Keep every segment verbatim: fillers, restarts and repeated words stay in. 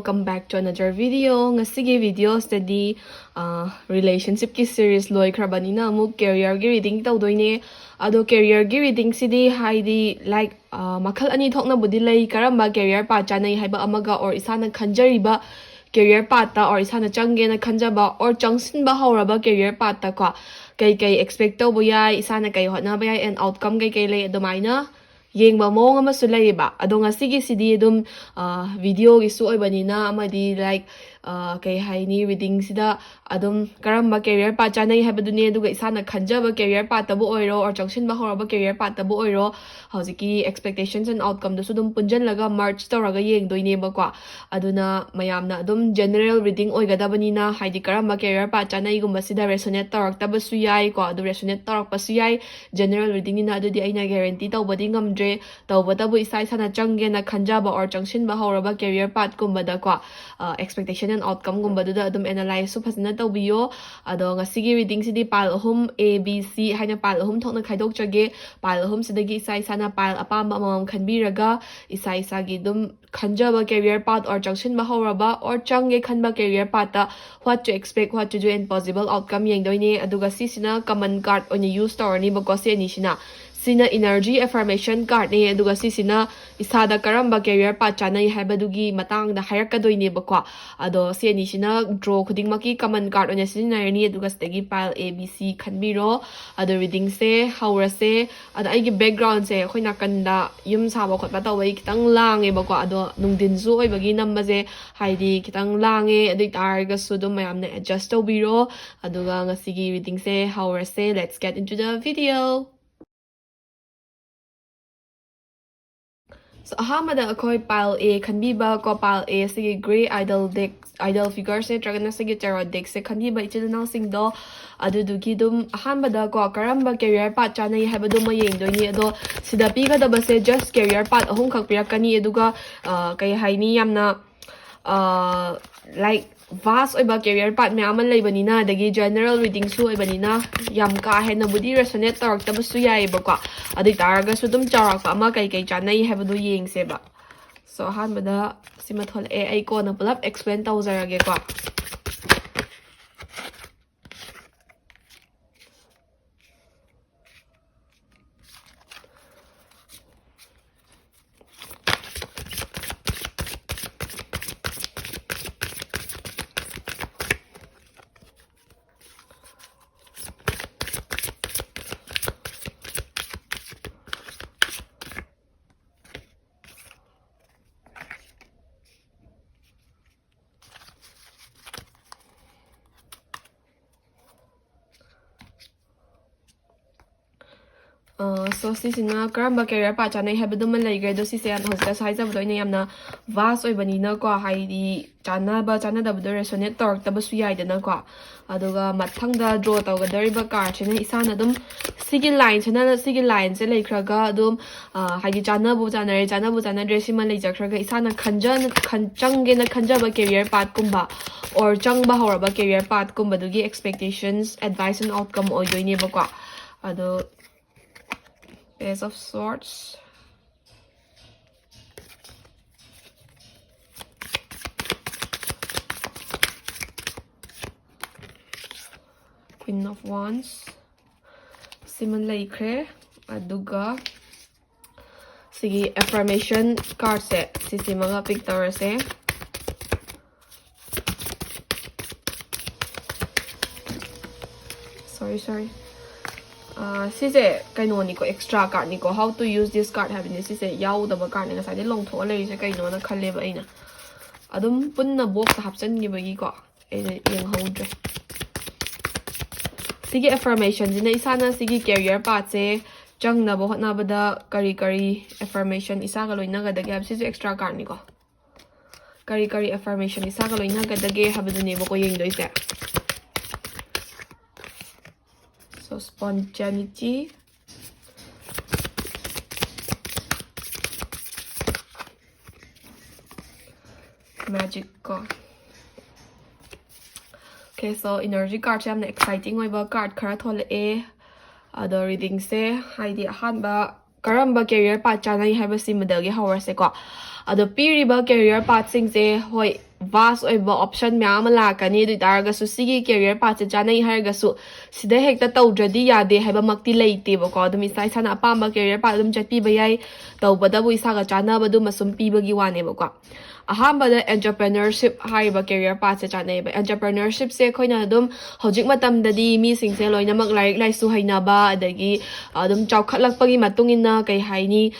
Welcome back to another video. ꯉꯁꯤꯒꯤ videoꯁꯤꯗꯗꯤ relationshipꯀꯤ series ꯂꯣꯏꯈ꯭ꯔꯕꯅꯤꯅ ꯑꯃꯨꯛ careerꯒꯤ reading ꯇꯧꯗꯣꯏꯅꯦ꯫ ꯑꯗꯣ careerꯒꯤ readingꯁꯤꯗꯤ ꯍꯥꯏꯗꯤ like ꯃꯈꯜ ꯑꯅꯤ ꯊꯣꯛꯅꯕꯨꯗꯤ ꯂꯩ, ꯀꯔꯝꯕ career path ꯆꯥꯅꯩ ꯍꯥꯏꯕ ꯑꯃꯒ, or ꯏꯁꯥꯅ ꯈꯟꯖꯔꯤꯕ career pathꯇ, or ꯏꯁꯥꯅ ꯆꯪꯒꯦꯅ ꯈꯟꯖꯕ or ꯆꯪꯁꯤꯟꯕ ꯍꯧꯔꯕ career pathꯇ ꯀꯣ ꯀꯩꯀꯩ expect ꯇꯧꯕ ꯌꯥꯏ, ꯏꯁꯥꯅ ꯀꯩ ꯍꯣꯠꯅꯕ ꯌꯥꯏ, and outcome ꯀꯩꯀꯩ ꯂꯩ, ꯑꯗꯨꯃꯥꯏꯅ ꯌꯦꯡꯕ ꯃꯑꯣꯡ ꯑꯃꯁꯨ ꯂꯩꯌꯦꯕ꯫ ꯑꯗꯣ ꯉꯁꯤꯒꯤꯁꯤꯗꯤ ꯑꯗꯨꯝ videoꯒꯤꯁꯨ ꯑꯣꯏꯕꯅꯤꯅ ꯑꯃꯗꯤ like ꯀꯩ ꯍꯥꯏꯅꯤ, readingꯁꯤꯗ ꯑꯗꯨꯝ ꯀꯔꯝꯕ career path ꯆꯥꯅꯩ ꯍꯥꯏꯕꯗꯨꯅꯦ, ꯑꯗꯨꯒ ꯏꯁꯥꯅ ꯈꯟꯖꯕ career pathꯇꯕꯨ ꯑꯣꯏꯔꯣ or ꯆꯪꯁꯤꯟꯕ ꯍꯧꯔꯕ career pathꯇꯕꯨ ꯑꯣꯏꯔꯣ, ꯍꯧꯖꯤꯛꯀꯤ expectations and outcomeꯗꯨꯁꯨ ꯑꯗꯨꯝ ꯄꯨꯟꯁꯤꯜꯂꯒ merge ꯇꯧꯔꯒ ꯌꯦꯡꯗꯣꯏꯅꯦꯕꯀꯣ꯫ ꯑꯗꯨꯅ ꯃꯌꯥꯝꯅ ꯑꯗꯨꯝ general reading ꯑꯣꯏꯒꯗꯕꯅꯤꯅ, ꯍꯥꯏꯗꯤ ꯀꯔꯝꯕ career path ꯆꯥꯅꯩꯒꯨꯝꯕꯁꯤꯗ resonate ꯇꯧꯔꯛꯇꯕꯁꯨ ꯌꯥꯏꯀꯣ, ꯑꯗꯨ resonate ꯇꯧꯔꯛꯄꯁꯨ ꯌꯥꯏ꯫ General readingꯅꯤꯅ ꯑꯗꯨꯗꯤ ꯑꯩꯅ guarantee ꯇꯧꯕꯗꯤ ꯉꯝꯗ꯭ꯔꯦ꯫ ꯇꯧꯕꯇꯕꯨ ꯏꯁꯥ ꯏꯁꯥꯅ ꯆꯪꯒꯦꯅ ꯈꯟꯖꯕ or ꯆꯪꯁꯤꯟꯕ ꯍꯧꯔꯕ career pathꯀꯨꯝꯕꯗꯀꯣ expectation and outcomeꯒꯨꯝꯕꯗꯨꯗ ꯑꯗꯨꯝ analyseꯁꯨ ꯐꯖꯅ ꯇꯧꯕꯤꯌꯣ꯫ ꯑꯗꯣ ꯉꯁꯤꯒꯤ readingꯁꯤꯗꯤ pile ꯑꯍꯨꯝ, A, B, C ꯍꯥꯏꯅ pile ꯑꯍꯨꯝ ꯊꯣꯛꯅ ꯈꯥꯏꯗꯣꯛꯆꯒꯦ꯫ Pile ꯑꯍꯨꯝꯁꯤꯗꯒꯤ ꯏꯁꯥ ꯏꯁꯥꯅ pile ꯑꯄꯥꯝꯕ ꯑꯃꯃꯝ ꯈꯟꯕꯤꯔꯒ ꯏꯁꯥ ꯏꯁꯥꯒꯤ ꯑꯗꯨꯝ ꯈꯟꯖꯕ career path or ꯆꯪꯁꯤꯟꯕ ꯍꯧꯔꯕ or ꯆꯪꯒꯦ ꯈꯟꯕ career pathꯇ what to expect, what to do and possible outcome ꯌꯦꯡꯗꯣꯏꯅꯦ꯫ ꯑꯗꯨꯒ ꯁꯤꯁꯤꯅ common card ꯑꯣꯏꯅ use ꯇꯧꯔꯅꯤꯕꯀꯣ, ꯁꯤ ꯑꯅꯤꯁꯤꯅ꯫ ꯁꯤꯅ energy affirmation cardꯅꯦ, ꯑꯗꯨꯒ ꯁꯤꯁꯤꯅ ꯏꯁꯥꯗ ꯀꯔꯝꯕ career path ꯆꯥꯅꯩ ꯍꯥꯏꯕꯗꯨꯒꯤ ꯃꯇꯥꯡꯗ ꯍꯥꯏꯔꯛꯀꯗꯣꯏꯅꯦꯕꯀꯣ꯫ ꯑꯗꯣ ꯁꯤ ꯑꯅꯤꯁꯤꯅ draw ꯈꯨꯗꯤꯡꯃꯛꯀꯤ common card ꯑꯣꯏꯅ ꯁꯤꯖꯤꯟꯅꯔꯅꯤ, ꯑꯗꯨꯒ ꯁꯤꯗꯒꯤ pile A, B, C ꯈꯟꯕꯤꯔꯣ꯫ ꯑꯗꯣ readingꯁꯦ ꯍꯧꯔꯁꯦ꯫ ꯑꯗꯣ ꯑꯩꯒꯤ backgroundꯁꯦ ꯑꯩꯈꯣꯏ ꯅꯥꯀꯟꯗ ꯌꯨꯝ ꯁꯥꯕ ꯈꯣꯠꯄ ꯇꯧꯕꯒꯤ ꯈꯤꯇꯪ ꯂꯥꯡꯉꯦꯕꯀꯣ, ꯑꯗꯣ ꯅꯨꯡꯊꯤꯟꯁꯨ ꯑꯣꯏꯕꯒꯤ ꯅꯝꯕꯁꯦ ꯍꯥꯏꯗꯤ ꯈꯤꯇꯪ ꯂꯥꯡꯉꯦ꯫ ꯑꯗꯨ ꯑꯣꯏ ꯇꯥꯔꯒꯁꯨ ꯑꯗꯨꯝ ꯃꯌꯥꯝꯅ adjust ꯇꯧꯕꯤꯔꯣ꯫ ꯑꯗꯨꯒ ꯉꯁꯤꯒꯤ readingꯁꯦ ꯍꯧꯔꯁꯦ꯫ Let's get into the video. So, ꯑꯍꯥꯟꯕꯗ ꯑꯩꯈꯣꯏ pile A ꯈꯟꯕꯤꯕ ꯀꯣ, pile A ꯁꯤꯒꯤ grey idol deck, idol figureꯁꯦ ꯅꯠꯇ꯭ꯔꯒꯅ ꯁꯤꯒꯤ tarot deckꯁꯦ ꯈꯟꯕꯤꯕ ꯏꯆꯤꯜ ꯏꯅꯥꯎꯁꯤꯡꯗꯣ, ꯑꯗꯨꯗꯨꯒꯤ ꯑꯗꯨꯝ ꯑꯍꯥꯟꯕꯗ ꯀꯣ ꯀꯔꯝꯕ career path ꯆꯥꯅꯩ ꯍꯥꯏꯕꯗꯨꯃ ꯌꯦꯡꯗꯣꯏꯅꯤ꯫ ꯑꯗꯣ ꯁꯤꯗ ꯄꯤꯒꯗꯕꯁꯦ just career path ꯑꯍꯨꯝꯈꯛ ꯄꯤꯔꯛꯀꯅꯤ, ꯑꯗꯨꯒ ꯀꯩ ꯍꯥꯏꯅꯤ, ꯌꯥꯝꯅ like vast ꯑꯣꯏꯕ career path ꯃꯌꯥꯝ ꯑꯃ ꯂꯩꯕꯅꯤꯅ, ꯑꯗꯒꯤ general readingꯁꯨ ꯑꯣꯏꯕꯅꯤꯅ ꯌꯥꯝ ꯀꯥ ꯍꯦꯟꯅꯕꯨꯗꯤ resonate ꯇꯧꯔꯛꯇꯕꯁꯨ ꯌꯥꯏꯑꯕꯀꯣ꯫ ꯑꯗꯨ ꯑꯣꯏ ꯇꯥꯔꯒꯁꯨ ꯑꯗꯨꯝ ꯆꯥꯎꯔꯥꯛꯄ ꯑꯃ ꯀꯩ ꯀꯩ ꯆꯥꯅꯩ ꯍꯥꯏꯕꯗꯣ ꯌꯦꯡꯁꯦꯕ꯫ ꯑꯍꯥꯟꯕꯗ ꯁꯤꯃ ꯊꯣꯛꯂꯛꯑꯦ꯫ ꯑꯩ ꯀꯣꯟꯅ ꯄꯨꯂꯞ explain ꯇꯧꯖꯔꯒꯦꯀꯣ꯫ So ꯁꯤꯁꯤꯅ ꯀꯔꯝꯕ career path ꯆꯥꯅꯩ ꯍꯥꯏꯕꯗꯨꯃ ꯂꯩꯈ꯭ꯔꯦ꯫ ꯑꯗꯣ ꯁꯤꯁꯦ ꯍꯧꯖꯤꯛꯇ ꯍꯥꯏꯖꯕꯗꯣ ꯑꯩꯅ ꯌꯥꯝꯅ vast ꯑꯣꯏꯕꯅꯤꯅꯀꯣ, ꯍꯥꯏꯗꯤ ꯆꯥꯟꯅꯕ ꯆꯥꯟꯅꯗꯕꯗꯣ resonate ꯇꯧꯔꯛꯇꯕꯁꯨ ꯌꯥꯏꯗꯅꯀꯣ꯫ ꯑꯗꯨꯒ ꯃꯊꯪꯗ draw ꯇꯧꯒꯗꯧꯔꯤꯕ cardꯁꯤꯅ ꯏꯁꯥꯅ ꯑꯗꯨꯝ ꯁꯤꯒꯤ lineꯁꯤꯅ, ꯁꯤꯒꯤ lineꯁꯦ ꯂꯩꯈ꯭ꯔꯒ ꯑꯗꯨꯝ, ꯍꯥꯏꯗꯤ ꯆꯥꯟꯅꯕꯨ ꯆꯥꯟꯅꯔꯦ, ꯆꯥꯟꯅꯕꯨ ꯆꯥꯟꯅꯗ꯭ꯔꯦ, ꯁꯤꯃ ꯂꯩꯖꯈ꯭ꯔꯒ ꯏꯁꯥꯅ ꯈꯟꯖ-, ꯈꯟ-, ꯆꯪꯒꯦꯅ ꯈꯟꯖꯕ career pathꯀꯨꯝꯕ, or ꯆꯪꯕ ꯍꯧꯔꯕ career pathꯀꯨꯝꯕꯗꯨꯒꯤ expectations, advice and outcome ꯑꯣꯏꯗꯣꯏꯅꯦꯕꯀꯣ꯫ ꯑꯗꯣ Page of Swords, Queen of Wands, ꯁꯤꯃ ꯂꯩꯈ꯭ꯔꯦ꯫ ꯑꯗꯨꯒ ꯁꯤꯒꯤ affirmation cardꯁꯦ, ꯁꯤꯁꯤꯃꯒ pick ꯇꯧꯔꯁꯦ꯫ Sorry, sorry. ꯁꯤꯁꯦ ꯀꯩꯅꯣꯅꯤꯀꯣ, extra cardꯅꯤꯀꯣ, how to use this card ꯍꯥꯏꯕꯅꯤ꯫ ꯁꯤꯁꯦ ꯌꯥꯎꯗꯕ cardꯅꯤ, ꯉꯁꯥꯏꯗꯩ ꯂꯧꯊꯣꯛꯑ ꯂꯩꯔꯤꯁꯦ ꯀꯩꯅꯣꯅ ꯈꯜꯂꯦꯕ ꯑꯩꯅ꯫ ꯑꯗꯨꯝ ꯄꯨꯟꯅ boxꯇ ꯍꯥꯞꯆꯤꯟꯈꯤꯕꯒꯤꯀꯣ ꯑꯩꯅ ꯌꯦꯡꯍꯧꯗ꯭ꯔꯦ꯫ ꯁꯤꯒꯤ affirmationꯁꯤꯅ ꯏꯁꯥꯅ ꯁꯤꯒꯤ career pathꯁꯦ ꯆꯪꯅꯕ ꯍꯣꯠꯅꯕꯗ ꯀꯔꯤ ꯀꯔꯤ affirmation ꯏꯁꯥꯒ ꯂꯣꯏꯅꯒꯗꯒꯦ ꯍꯥꯏꯕ, ꯁꯤꯁꯨ extra cardꯅꯤꯀꯣ꯫ ꯀꯔꯤ ꯀꯔꯤ affirmation ꯏꯁꯥꯒ ꯂꯣꯏꯅꯒꯗꯒꯦ ꯍꯥꯏꯕꯗꯨꯅꯦꯕꯀꯣ ꯌꯦꯡꯗꯣꯏꯁꯦ꯫ So, spontaneity, magic ꯀꯣ꯫ Okay, so energy cardꯁꯦ ꯌꯥꯝꯅ exciting ꯑꯣꯏꯕ card ꯈꯔ ꯊꯣꯛꯂꯛꯑꯦ꯫ ꯑꯗꯣ readingꯁꯦ, ꯍꯥꯏꯗꯤ ꯑꯍꯥꯟꯕ ꯀꯔꯝꯕ career path ꯆꯥꯅꯩ ꯍꯥꯏꯕꯁꯤꯃꯗꯒꯤ ꯍꯧꯔꯁꯦꯀꯣ꯫ ꯑꯗꯣ ꯄꯤꯔꯤꯕ career pathꯁꯤꯡꯁꯦ, ꯍꯣꯏ, vast ꯑꯣꯏꯕ option ꯃꯌꯥꯝ ꯑꯃ ꯂꯥꯛꯀꯅꯤ꯫ ꯑꯗꯨ ꯑꯣꯏꯇꯥꯔꯒꯁꯨ ꯁꯤꯒꯤ career pathꯁꯦ ꯆꯥꯅꯩ ꯍꯥꯏꯔꯒꯁꯨ ꯁꯤꯗ ꯍꯦꯛꯇ ꯇꯧꯗ꯭ꯔꯗꯤ ꯌꯥꯗꯦ ꯍꯥꯏꯕꯃꯛꯇꯤ ꯂꯩꯇꯦꯕꯀꯣ꯫ ꯑꯗꯨꯝ ꯏꯁꯥ ꯏꯁꯥꯅ ꯑꯄꯥꯝꯕ career path ꯑꯗꯨꯝ ꯆꯠꯄꯤꯕ ꯌꯥꯏ, ꯇꯧꯕꯇꯕꯨ ꯏꯁꯥꯒ ꯆꯥꯟꯅꯕꯗꯨꯃ ꯁꯨꯝ ꯄꯤꯕꯒꯤ ꯋꯥꯅꯦꯕꯀꯣ꯫ ꯑꯍꯥꯟꯕꯗ entrepreneurship ꯍꯥꯏꯔꯤꯕ career pathꯁꯦ ꯆꯥꯅꯩꯌꯦꯕ꯫ Entrepreneurshipꯁꯦ ꯑꯩꯈꯣꯏꯅ ꯑꯗꯨꯝ ꯍꯧꯖꯤꯛ ꯃꯇꯝꯗꯗꯤ ꯃꯤꯁꯤꯡꯁꯦ ꯂꯣꯏꯅꯃꯛ ꯂꯥꯏꯔꯤꯛ ꯂꯥꯏꯁꯨ ꯍꯩꯅꯕ, ꯑꯗꯒꯤ ꯑꯗꯨꯝ ꯆꯥꯎꯈꯠꯂꯛꯄꯒꯤ ꯃꯇꯨꯡ ꯏꯟꯅ, ꯀꯩ ꯍꯥꯏꯅꯤ,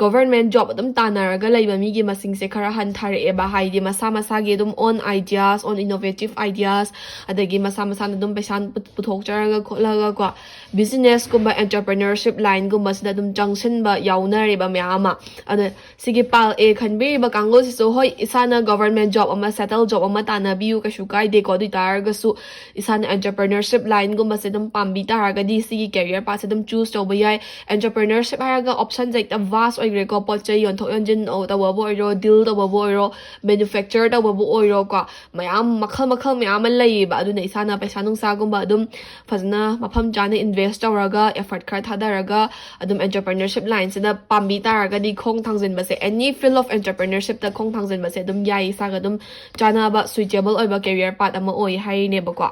government job ꯑꯗꯨꯝ ꯇꯥꯟꯅꯔꯒ ꯂꯩꯕ ꯃꯤꯒꯤ ꯃꯁꯤꯡꯁꯦ ꯈꯔ ꯍꯟꯊꯔꯛꯑꯦꯕ꯫ ꯍꯥꯏꯗꯤ ꯃꯁꯥ ꯃꯁꯥꯒꯤ ꯑꯗꯨꯝ own ideas, own innovative ideas, ꯑꯗꯒꯤ ꯃꯁꯥ ꯃꯁꯥꯅ ꯑꯗꯨꯝ ꯄꯩꯁꯥ ꯄꯨꯊꯣꯛꯆꯔꯒ ꯈꯣꯠꯂꯒ ꯀꯣ, businessꯀꯨꯝꯕ entrepreneurship lineꯒꯨꯝꯕꯁꯤꯗ ꯑꯗꯨꯝ ꯆꯪꯁꯤꯟꯕ ꯌꯥꯎꯅꯔꯦꯕ ꯃꯌꯥꯝ ꯑꯃ꯫ ꯑꯗ ꯁꯤꯒꯤ ꯄꯥꯜ ꯑꯦ ꯈꯟꯕꯤꯔꯤꯕ ꯀꯥꯡꯕꯨꯁꯤꯁꯨ, ꯍꯣꯏ, ꯏꯁꯥꯅ government job ꯑꯃ, settle job ꯑꯃ ꯇꯥꯟꯅꯕꯤꯌꯨ, ꯀꯩꯁꯨ ꯀꯥꯏꯗꯦꯀꯣ꯫ ꯑꯗꯨ ꯑꯣꯏꯇꯥꯔꯒꯁꯨ ꯏꯁꯥꯅ entrepreneurship lineꯒꯨꯝꯕꯁꯦ ꯑꯗꯨꯝ ꯄꯥꯝꯕꯤ ꯇꯥꯔꯒꯗꯤ ꯁꯤꯒꯤ career pathꯁꯦ ꯑꯗꯨꯝ choose ꯇꯧꯕ ꯌꯥꯏ꯫ Entrepreneurship ꯍꯥꯏꯔꯒ optionꯁꯦ ꯍꯦꯛꯇ vast ꯑꯣꯏꯈ꯭ꯔꯦꯀꯣ꯫ ꯄꯣꯠ ꯆꯩ ꯌꯣꯟꯊꯣꯛ ꯌꯣꯟꯁꯤꯟ ꯇꯧꯕꯕꯨ ꯑꯣꯏꯔꯣ, deal ꯇꯧꯕꯕꯨ ꯑꯣꯏꯔꯣ, manufacture ꯇꯧꯕꯕꯨ ꯑꯣꯏꯔꯣꯀꯣ, ꯃꯌꯥꯝ ꯃꯈꯜ ꯃꯈꯜ ꯃꯌꯥꯝ ꯑꯃ ꯂꯩꯌꯦꯕ꯫ ꯑꯗꯨꯅ ꯏꯁꯥꯅ ꯄꯩꯁꯥ ꯅꯨꯡꯁꯥꯒꯨꯝꯕ ꯑꯗꯨꯝ ꯐꯖꯅ ꯃꯐꯝ ꯆꯥꯅ invest ꯇꯧꯔꯒ, effort ꯈꯔ ꯊꯥꯗꯔꯒ ꯑꯗꯨꯝ entrepreneurship lineꯁꯤꯗ ꯄꯥꯝꯕꯤ ꯇꯥꯔꯒꯗꯤ ꯈꯣꯡ ꯊꯥꯡꯖꯤꯟꯕꯁꯦ, any field of entrepreneurshipꯇ ꯈꯣꯡ ꯊꯥꯡꯖꯤꯟꯕꯁꯦ ꯑꯗꯨꯝ ꯌꯥꯏ꯫ ꯏꯁꯥꯒ ꯑꯗꯨꯝ ꯆꯥꯅꯕ, suitable ꯑꯣꯏꯕ career path ꯑꯃ ꯑꯣꯏ ꯍꯥꯏꯔꯤꯅꯦꯕꯀꯣ꯫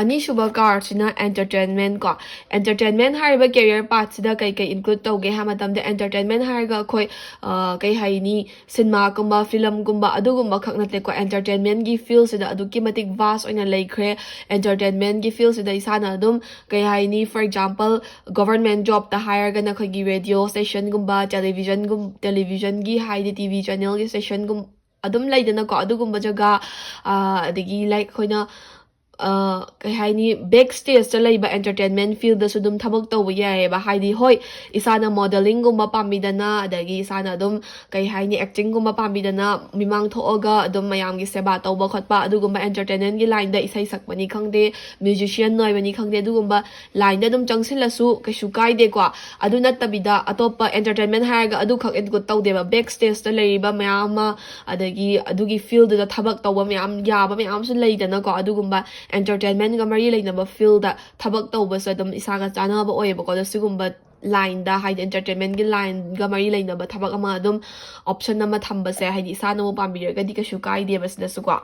ꯑꯅꯤꯁꯨꯕ cardꯁꯤꯅ entertainment ꯀꯣ꯫ Entertainment ꯍꯥꯏꯔꯤꯕ career pathꯁꯤꯗ ꯀꯩ ꯀꯩ include ꯇꯧꯒꯦ ꯍꯥꯏꯕ ꯃꯇꯝꯗ, entertainment ꯍꯥꯏꯔꯒ ꯑꯩꯈꯣꯏ, ꯑ, ꯀꯩ ꯍꯥꯏꯅꯤ, cinemaꯒꯨꯝꯕ, filmꯒꯨꯝꯕ ꯑꯗꯨꯒꯨꯝꯕ ꯈꯛ ꯅꯠꯇꯦꯀꯣ꯫ Entertainmentꯒꯤ fieldꯁꯤꯗ ꯑꯗꯨꯛꯀꯤ ꯃꯇꯤꯛ vast ꯑꯣꯏꯅ ꯂꯩꯈ꯭ꯔꯦ꯫ Entertainmentꯒꯤ fieldꯁꯤꯗ ꯏꯁꯥꯅ ꯑꯗꯨꯝ, ꯀꯩ ꯍꯥꯏꯅꯤ, for example, government jobꯇ ꯍꯥꯏꯔꯒꯅ ꯑꯩꯈꯣꯏꯒꯤ radio stationꯒꯨꯝꯕ, televisionꯒꯨꯝ-, televisionꯒꯤ ꯍꯥꯏꯗꯤ T V channelꯒꯤ stationꯒꯨꯝ-, ꯑꯗꯨꯝ ꯂꯩꯗꯅꯀꯣ, ꯑꯗꯨꯒꯨꯝꯕ ꯖꯒꯥ, ꯑ, ꯑꯗꯒꯤ, like, ꯑꯩꯈꯣꯏꯅ, ꯑ, ꯀꯩ ꯍꯥꯏꯅꯤ, back stageꯇ ꯂꯩꯕ entertainment fieldꯇꯁꯨ ꯑꯗꯨꯝ ꯊꯕꯛ ꯇꯧꯕ ꯌꯥꯏꯑꯕ꯫ ꯍꯥꯏꯗꯤ, ꯍꯣꯏ, ꯏꯁꯥꯅ modelingꯒꯨꯝꯕ ꯄꯥꯝꯕꯤꯗꯅ, ꯑꯗꯒꯤ ꯏꯁꯥꯅ ꯑꯗꯨꯝ, ꯀꯩ ꯍꯥꯏꯅꯤ, actingꯒꯨꯝꯕ ꯄꯥꯝꯕꯤꯗꯅ ꯃꯤꯃꯥꯡ ꯊꯣꯛꯑꯒ ꯑꯗꯨꯝ ꯃꯌꯥꯝꯒꯤ ꯁꯦꯕꯥ ꯇꯧꯕ ꯈꯣꯠꯄ, ꯑꯗꯨꯒꯨꯝꯕ entertainmentꯒꯤ lineꯗ ꯏꯁꯩ ꯁꯛꯄꯅꯤ ꯈꯪꯗꯦ, musician ꯑꯣꯏꯕꯅꯤ ꯈꯪꯗꯦ, ꯑꯗꯨꯒꯨꯝꯕ lineꯗ ꯑꯗꯨꯝ ꯆꯪꯁꯤꯜꯂꯁꯨ ꯀꯩꯁꯨ ꯀꯥꯏꯗꯦꯀꯣ꯫ ꯑꯗꯨ ꯅꯠꯇꯕꯤꯗ ꯑꯇꯣꯞꯄ entertainment ꯍꯥꯏꯔꯒ ꯑꯗꯨꯈꯛ include ꯇꯧꯗꯦꯕ, back stageꯇ ꯂꯩꯔꯤꯕ ꯃꯌꯥꯝ ꯑꯃ, ꯑꯗꯒꯤ ꯑꯗꯨꯒꯤ fieldꯗꯨꯗ ꯊꯕꯛ ꯇꯧꯕ ꯃꯌꯥꯝ, ꯌꯥꯕ ꯃꯌꯥꯝ ꯑꯃꯁꯨ ꯂꯩꯗꯅꯀꯣ꯫ ꯑꯗꯨꯒꯨꯝꯕ entertainmentꯒ ꯃꯔꯤ ꯂꯩꯅꯕ fieldꯇ ꯊꯕꯛ ꯇꯧꯕꯁꯨ ꯑꯗꯨꯝ ꯏꯁꯥꯒ ꯆꯥꯟꯅꯕ ꯑꯣꯏꯌꯦꯕꯀꯣ꯫ ꯑꯗꯣ ꯁꯤꯒꯨꯝꯕ ꯂꯥꯏꯟꯗ, ꯍꯥꯏꯗꯤ entertainment ꯀꯤ ꯂꯥꯏꯟꯒ ꯃꯔꯤ ꯂꯩꯅꯕ ꯊꯕꯛ ꯑꯃ ꯑꯗꯨꯝ option ꯑꯃ ꯊꯝꯕꯁꯦ, ꯍꯥꯏꯗꯤ ꯏꯁꯥꯅꯕꯨ ꯄꯥꯝꯕꯤꯔꯒꯗꯤ ꯀꯩꯁꯨ ꯀꯥꯏꯗꯦꯕ ꯁꯤꯗꯁꯨꯀꯣ꯫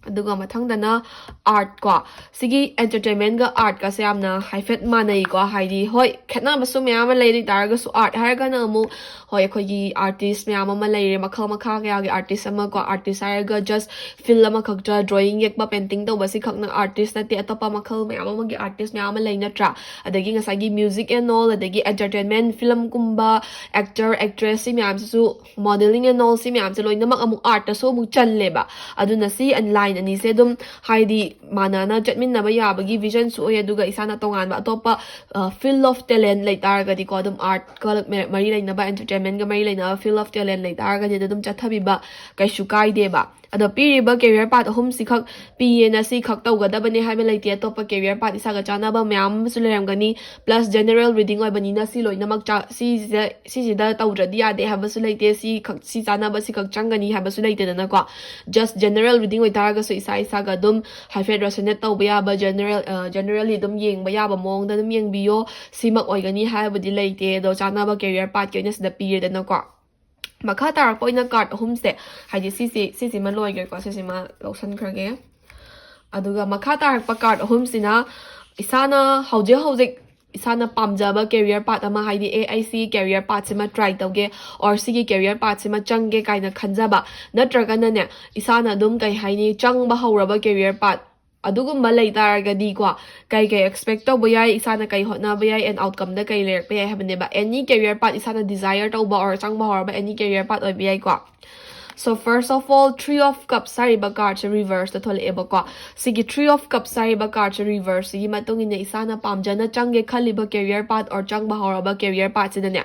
ꯑꯗꯨꯒ ꯃꯊꯪꯗꯅ art ꯀꯣ꯫ ꯁꯤꯒꯤ entertainment ꯒ art ꯀꯁꯦ ꯌꯥꯝꯅ ꯍꯥꯏꯐꯦꯠ ꯃꯥꯟꯅꯩꯀꯣ꯫ ꯍꯥꯏꯗꯤ ꯍꯣꯏ, ꯈꯦꯠꯅꯕꯁꯨ ꯃꯌꯥꯝ ꯑꯃ ꯂꯩ, ꯑꯗꯨ ꯑꯣꯏ ꯇꯥꯔꯒꯁꯨ art ꯍꯥꯏꯔꯒꯅ ꯑꯃꯨꯛ, ꯍꯣꯏ, ꯑꯩꯈꯣꯏꯒꯤ artist ꯃꯌꯥꯝ ꯑꯃ ꯂꯩꯔꯦ, ꯃꯈꯜ ꯃꯈꯥ ꯀꯌꯥꯒꯤ artist ꯑꯃ ꯀꯣ꯫ Artist ꯍꯥꯏꯔꯒ just field ꯑꯃꯈꯛꯇ drawing ꯌꯦꯛꯄ, painting ꯇꯧꯕ ꯁꯤꯈꯛꯅ artist ꯅꯠꯇꯦ, ꯑꯇꯣꯞꯄ ꯃꯈꯜ ꯃꯌꯥꯝ ꯑꯃꯒꯤ artist ꯃꯌꯥꯝ ꯑꯃ ꯂꯩ, ꯅꯠꯇ꯭ꯔꯥ? ꯑꯗꯒꯤ ꯉꯁꯥꯏꯒꯤ music and all, ꯑꯗꯒꯤ entertainment, film ꯀꯨꯝꯕ, actor, actress ꯁꯤ ꯃꯌꯥꯝꯁꯤꯁꯨ, modeling and all ꯁꯤ ꯃꯌꯥꯝꯁꯦ ꯂꯣꯏꯅꯃꯛ ꯑꯃꯨꯛ art ꯇꯁꯨ ꯑꯃꯨꯛ ꯆꯜꯂꯦꯕ꯫ ꯑꯗꯨꯅ ꯁꯤ ꯑꯟ-, line ꯑꯅꯤꯁꯦ ꯑꯗꯨꯝ ꯍꯥꯏꯗꯤ ꯃꯥꯟꯅꯅ ꯆꯠꯃꯤꯟꯅꯕ ꯌꯥꯕꯒꯤ vision ꯁꯨ ꯑꯣꯏ꯫ ꯑꯗꯨꯒ ꯏꯁꯥꯅ ꯇꯣꯉꯥꯟꯕ ꯑꯇꯣꯞꯄ, ꯑ, field of talent ꯂꯩ ꯇꯥꯔꯒꯗꯤꯀꯣ, ꯑꯗꯨꯝ art ꯀ ꯃ-, ꯃꯔꯤ ꯂꯩꯅꯕ, entertainment ꯒ ꯃꯔꯤ ꯂꯩꯅꯕ field of talent ꯂꯩ ꯇꯥꯔꯒꯗꯤ ꯑꯗꯨꯝ ꯆꯠꯊꯕꯤꯕ ꯀꯩꯁꯨ ꯀꯥꯏꯗꯦꯕ꯫ ꯑꯗꯣ ꯄꯤꯔꯤꯕ career path ꯑꯍꯨꯝꯁꯤꯈꯛ ꯄꯤꯌꯦꯅ ꯁꯤꯈꯛ ꯇꯧꯒꯗꯕꯅꯦ ꯍꯥꯏꯕ ꯂꯩꯇꯦ꯫ ꯑꯇꯣꯞꯄ career path ꯏꯁꯥꯒ ꯆꯥꯟꯅꯕ ꯃꯌꯥꯝ ꯑꯃꯁꯨ ꯂꯩꯔꯝꯒꯅꯤ꯫ Plus general reading ꯑꯣꯏꯕꯅꯤꯅ ꯁꯤ ꯂꯣꯏꯅꯃꯛ ꯆꯥ-, ꯁꯤꯁꯦ, ꯁꯤꯁꯤꯗ ꯇꯧꯗ꯭ꯔꯗꯤ ꯌꯥꯗꯦ ꯍꯥꯏꯕꯁꯨ ꯂꯩꯇꯦ, ꯁꯤ ꯈꯛ, ꯁꯤ ꯆꯥꯟꯅꯕ ꯁꯤꯈꯛ ꯆꯪꯒꯅꯤ ꯍꯥꯏꯕꯁꯨ ꯂꯩꯇꯦꯗꯅꯀꯣ꯫ Just general reading ꯑꯣꯏꯇꯥꯔꯒꯁꯨ ꯏꯁꯥ ꯏꯁꯥꯒ ꯑꯗꯨꯝ ꯍꯥꯏꯐꯦꯠ resonate ꯇꯧꯕ ꯌꯥꯕ, general, ꯑ, generally ꯑꯗꯨꯝ ꯌꯦꯡꯕ ꯌꯥꯕ ꯃꯑꯣꯡꯗ ꯑꯗꯨꯝ ꯌꯦꯡꯕꯤꯌꯣ꯫ ꯁꯤꯃꯛ ꯑꯣꯏꯒꯅꯤ ꯍꯥꯏꯕꯗꯤ ꯂꯩꯇꯦ, ꯑꯗꯣ ꯆꯥꯟꯅꯕ career path ꯀꯤ ꯑꯣꯏꯅ ꯁꯤꯗ ꯄꯤꯔꯦꯗꯅꯀꯣ꯫ ꯃꯈꯥ ꯇꯥꯔꯛꯄ ꯑꯣꯏꯅ card ꯑꯍꯨꯝꯁꯦ, ꯍꯥꯏꯗꯤ ꯁꯤꯁꯤ, ꯁꯤꯁꯤꯃ ꯂꯣꯏꯈ꯭ꯔꯦꯀꯣ, ꯁꯤꯁꯤꯃ ꯂꯧꯁꯟꯈ꯭ꯔꯒꯦ꯫ ꯑꯗꯨꯒ ꯃꯈꯥ ꯇꯥꯔꯛꯄ card ꯑꯍꯨꯝꯁꯤꯅ ꯏꯁꯥꯅ ꯍꯧꯖꯤꯛ ꯍꯧꯖꯤꯛ ꯏꯁꯥꯅ ꯄꯥꯝꯖꯕ career path ꯑꯃ, ꯍꯥꯏꯗꯤ ꯑꯦ, ꯑꯩ ꯁꯤ career path ꯁꯤꯃ try ꯇꯧꯒꯦ, or ꯁꯤꯒꯤ career path ꯁꯤꯃ ꯆꯪꯒꯦ ꯀꯥꯏꯅ ꯈꯟꯖꯕ, ꯅꯠꯇ꯭ꯔꯒꯅꯅꯦ, ꯏꯁꯥꯅ ꯑꯗꯨꯝ, ꯀꯩ ꯍꯥꯏꯅꯤ, ꯆꯪꯕ ꯍꯧꯔꯕ career path, ꯑꯗꯨꯒꯨꯝꯕ ꯂꯩ ꯇꯥꯔꯒꯗꯤꯀꯣ, ꯀꯩ ꯀꯩ expect ꯇꯧꯕ ꯌꯥꯏ, ꯏꯁꯥꯅ ꯀꯩ ꯍꯣꯠꯅꯕ ꯌꯥꯏ, and outcome ꯗ ꯀꯩ ꯂꯩꯔꯛꯄ ꯌꯥꯏ ꯍꯥꯏꯕꯅꯦꯕ꯫ Any career path, ꯏꯁꯥꯅ desire ꯇꯧꯕ or ꯆꯪꯕ ꯍꯧꯔꯕ any career path ꯑꯣꯏꯕ ꯌꯥꯏꯀꯣ꯫ So first of all, Three of Cups ꯍꯥꯏꯔꯤꯕ card ꯁꯦ reverse ꯇ ꯊꯣꯛꯂꯛꯑꯦꯕꯀꯣ꯫ ꯁꯤꯒꯤ Three of Cups ꯍꯥꯏꯔꯤꯕ card ꯁꯦ reverse ꯁꯤꯒꯤ ꯃꯇꯨꯡ ꯏꯟꯅ ꯏꯁꯥꯅ ꯄꯥꯝꯖꯅ ꯆꯪꯒꯦ ꯈꯜꯂꯤꯕ career path or ꯆꯪꯕ ꯍꯧꯔꯕ career path ꯁꯤꯗꯅꯦ,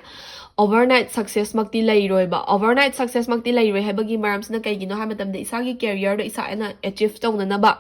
overnight success ꯃꯛꯇꯤ ꯂꯩꯔꯣꯏꯕ꯫ Overnight success ꯃꯛꯇꯤ ꯂꯩꯔꯣꯏ ꯍꯥꯏꯕꯒꯤ ꯃꯔꯝꯁꯤꯅ ꯀꯩꯒꯤꯅꯣ ꯍꯥꯏꯕ ꯃꯇꯝꯗ, ꯏꯁꯥꯒꯤ career ꯗꯣ ꯏꯁꯥꯅ achieve ꯇꯧꯅꯅꯕ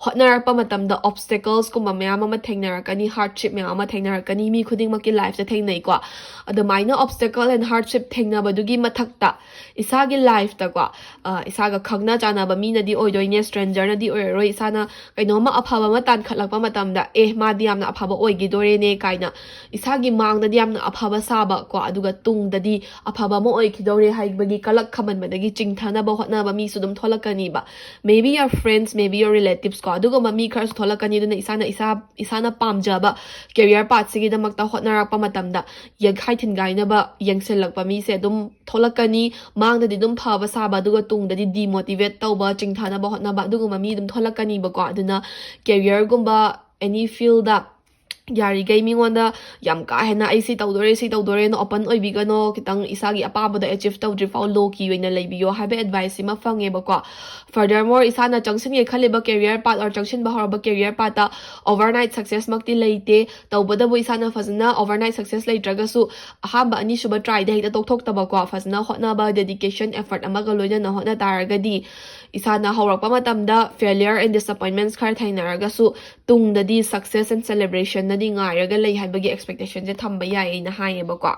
ꯍꯣꯠꯅꯔꯛꯄ ꯃꯇꯝꯗ obstacles ꯀꯨꯝꯕ ꯃꯌꯥꯝ ꯑꯃ ꯊꯦꯡꯅꯔꯛꯀꯅꯤ, hardship ꯃꯌꯥꯝ ꯑꯃ ꯊꯦꯡꯅꯔꯛꯀꯅꯤ, ꯃꯤ ꯈꯨꯗꯤꯡꯃꯛꯀꯤ life ꯇ ꯊꯦꯡꯅꯩꯀꯣ꯫ ꯑꯗꯨꯃꯥꯏꯅ obstacle and hardship ꯊꯦꯡꯅꯕꯗꯨꯒꯤ ꯃꯊꯛꯇ ꯏꯁꯥꯒꯤ life ꯇꯀꯣ, ꯑ, ꯏꯁꯥꯒ ꯈꯪꯅ ꯆꯥꯟꯅꯕ ꯃꯤꯅꯗꯤ ꯑꯣꯏꯗꯣꯏꯅꯦ, stranger ꯅꯗꯤ ꯑꯣꯏꯔꯔꯣꯏ꯫ ꯏꯁꯥꯅ ꯀꯩꯅꯣꯝꯃ ꯑꯐꯕ ꯑꯃ ꯇꯥꯟꯈꯠꯂꯛꯄ ꯃꯇꯝꯗ, "ꯑꯦ, ꯃꯥꯗꯤ ꯌꯥꯝꯅ ꯑꯐꯕ ꯑꯣꯏꯈꯤꯗꯣꯔꯦꯅꯦ" ꯀꯥꯏꯅ ꯏꯁꯥꯒꯤ ꯃꯥꯡꯗꯗꯤ ꯌꯥꯝꯅ ꯑꯐꯕ ꯁꯥꯕ ꯀꯣ, ꯑꯗꯨꯒ ꯇꯨꯡꯗꯗꯤ ꯑꯐꯕ ꯑꯃ ꯑꯣꯏꯈꯤꯗꯧꯔꯦ ꯍꯥꯏꯕꯒꯤ ꯀꯂꯛ ꯈꯝꯍꯟꯕꯗꯒꯤ ꯆꯤꯡꯊꯅꯕ ꯍꯣꯠꯅꯕ ꯃꯤꯁꯨ ꯑꯗꯨꯝ ꯊꯣꯛꯂꯛꯀꯅꯤꯕ꯫ Maybe your friends, maybe your relatives ꯀꯣ, ꯑꯗꯨꯒꯨꯝꯕ ꯃꯤ ꯈꯔꯁꯨ ꯊꯣꯛꯂꯛꯀꯅꯤ꯫ ꯑꯗꯨꯅ ꯏꯁꯥꯅ, ꯏꯁꯥ, ꯏꯁꯥꯅ ꯄꯥꯝꯖꯕ career path ꯁꯤꯒꯤꯗꯃꯛꯇ ꯍꯣꯠꯅꯔꯛꯄ ꯃꯇꯝꯗ ꯌꯦꯛꯈꯥꯏ ꯊꯤꯟꯒꯥꯏꯅꯕ ꯌꯦꯡꯁꯤꯜꯂꯛꯄ ꯃꯤꯁꯦ ꯑꯗꯨꯝ ꯊꯣꯛꯂꯛꯀꯅꯤ꯫ ꯃꯥꯡꯗꯗꯤ ꯑꯗꯨꯝ ꯐꯕ ꯁꯥꯕ, ꯑꯗꯨꯒ ꯇꯨꯡꯗꯗꯤ demotivate ꯇꯧꯕ, ꯆꯤꯡꯊꯅꯕ ꯍꯣꯠꯅꯕ, ꯑꯗꯨꯒꯨꯝꯕ ꯃꯤ ꯑꯗꯨꯝ ꯊꯣꯛꯂꯛꯀꯅꯤꯕꯀꯣ꯫ ꯑꯗꯨꯅ career ꯒꯨꯝꯕ, any field ꯗ ꯌꯥꯔꯤꯈꯩ ꯃꯤꯉꯣꯟꯗ ꯌꯥꯝ ꯀꯥ ꯍꯦꯟꯅ "ꯑꯩ ꯁꯤ ꯇꯧꯗꯣꯔꯦ, ꯁꯤ ꯇꯧꯗꯣꯔꯦꯅ" open ꯑꯣꯏꯕꯤꯒꯅꯣ꯫ ꯈꯤꯇꯪ ꯏꯁꯥꯒꯤ ꯑꯄꯥꯝꯕꯗꯣ achieve ꯇꯧꯗ꯭ꯔꯤꯐꯥꯎ low key ꯑꯣꯏꯅ ꯂꯩꯕꯤꯌꯣ ꯍꯥꯏꯕ advice ꯁꯤꯃ ꯐꯪꯉꯦꯕꯀꯣ꯫ Furthermore, ꯏꯁꯥꯅ ꯆꯪꯁꯤꯟꯒꯦ ꯈꯜꯂꯤꯕ career path or ꯆꯪꯁꯤꯟꯕ ꯍꯧꯔꯕ career path ꯇ overnight success ꯃꯛꯇꯤ ꯂꯩꯇꯦ꯫ ꯇꯧꯕꯇꯕꯨ ꯏꯁꯥꯅ ꯐꯖꯅ overnight success ꯂꯩꯇ꯭ꯔꯒꯁꯨ ꯑꯍꯥꯟꯕ, ꯑꯅꯤꯁꯨꯕ try ꯗ ꯍꯦꯛꯇ ꯇꯣꯛꯊꯣꯛꯇꯕꯀꯣ, ꯐꯖꯅ ꯍꯣꯠꯅꯕ, dedication, effort ꯑꯃꯒ ꯂꯣꯏꯅꯅ ꯍꯣꯠꯅ ꯇꯥꯔꯒꯗꯤ ꯏꯁꯥꯅ ꯍꯧꯔꯛꯄ ꯃꯇꯝꯗ failure and disappointments ꯈꯔ ꯊꯦꯡꯅꯔꯒꯁꯨ ꯇꯨꯡꯗꯗꯤ success and celebration ꯅꯗꯤ ꯉꯥꯏꯔꯒ ꯂꯩ ꯍꯥꯏꯕꯒꯤ expectation ꯁꯦ ꯊꯝꯕ ꯌꯥꯏ ꯑꯩꯅ ꯍꯥꯏꯌꯦꯕꯀꯣ꯫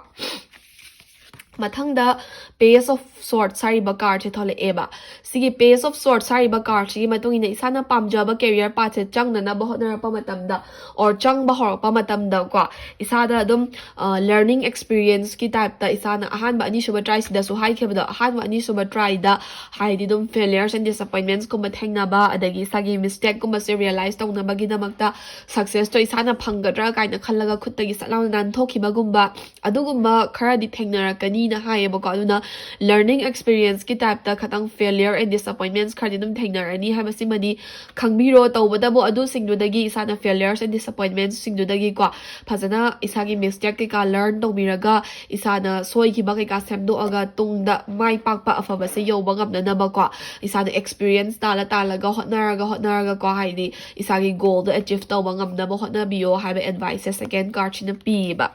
ꯃꯊꯪꯗ Page of Swords ꯍꯥꯏꯔꯤꯕ card ꯁꯦ ꯊꯣꯛꯂꯛꯑꯦꯕ꯫ ꯁꯤꯒꯤ Page of Swords ꯍꯥꯏꯔꯤꯕ card ꯁꯤꯒꯤ ꯃꯇꯨꯡ ꯏꯟꯅ ꯏꯁꯥꯅ ꯄꯥꯝꯖꯕ career path ꯁꯦ ꯆꯪꯅꯅꯕ ꯍꯣꯠꯅꯔꯛꯄ ꯃꯇꯝꯗ, or ꯆꯪꯕ ꯍꯧꯔꯛꯄ ꯃꯇꯝꯗꯀꯣ, ꯏꯁꯥꯗ ꯑꯗꯨꯝ, ꯑ, learning experience ꯀꯤ type ꯇ ꯏꯁꯥꯅ ꯑꯍꯥꯟꯕ, ꯑꯅꯤꯁꯨꯕ try ꯁꯤꯗꯁꯨ ꯍꯥꯏꯈꯤꯕꯗꯣ, ꯑꯍꯥꯟꯕ, ꯑꯅꯤꯁꯨꯕ try ꯗ ꯍꯥꯏꯗꯤ ꯑꯗꯨꯝ failures and disappointments ꯀꯨꯝꯕ ꯊꯦꯡꯅꯕ, ꯑꯗꯒꯤ ꯏꯁꯥꯒꯤ mistake ꯀꯨꯝꯕꯁꯦ realize ꯇꯧꯅꯕꯒꯤꯗꯃꯛꯇ success ꯇꯣ ꯏꯁꯥꯅ ꯐꯪꯒꯗ꯭ꯔꯥ ꯀꯥꯏꯅ ꯈꯜꯂꯒ ꯈꯨꯠꯇꯒꯤ ꯁꯠ ꯂꯥꯎꯅ ꯅꯥꯟꯊꯣꯛꯈꯤꯕꯒꯨꯝꯕ, ꯑꯗꯨꯒꯨꯝꯕ ꯈꯔꯗꯤ ꯊꯦꯡꯅꯔꯛꯀꯅꯤꯅ ꯍꯥꯏꯌꯦꯕꯀꯣ꯫ ꯑꯗꯨꯅ learning experience ꯀꯤ type ꯇ ꯈꯇꯪ failure and disappointments ꯈꯔꯗꯤ ꯑꯗꯨꯝ ꯊꯦꯡꯅꯔꯅꯤ ꯍꯥꯏꯕꯁꯤꯃꯗꯤ ꯈꯪꯕꯤꯔꯣ꯫ ꯇꯧꯕꯇꯕꯨ ꯑꯗꯨꯁꯤꯡꯗꯨꯗꯒꯤ, ꯏꯁꯥꯅ failures and disappointments ꯁꯤꯡꯗꯨꯗꯒꯤꯀꯣ, ꯐꯖꯅ ꯏꯁꯥꯒꯤ mistake ꯀꯩꯀꯥ learn ꯇꯧꯕꯤꯔꯒ, ꯏꯁꯥꯅ ꯁꯣꯏꯈꯤꯕ ꯀꯩꯀꯥ ꯁꯦꯝꯗꯣꯛꯑꯒ, ꯇꯨꯡꯗ ꯃꯥꯏ ꯄꯥꯛꯄ ꯑꯐꯕꯁꯦ ꯌꯧꯕ ꯉꯝꯅꯅꯕꯀꯣ, ꯏꯁꯥꯅ experience ꯇꯥꯜꯂ ꯇꯥꯜꯂꯒ, ꯍꯣꯠꯅꯔꯒ ꯍꯣꯠꯅꯔꯒꯀꯣ, ꯍꯥꯏꯗꯤ ꯏꯁꯥꯒꯤ goal ꯗꯣ achieve ꯇꯧꯕ ꯉꯝꯅꯕ ꯍꯣꯠꯅꯕꯤꯌꯣ ꯍꯥꯏꯕ advice ꯁꯦ second card ꯁꯤꯅ ꯄꯤꯌꯦꯕ꯫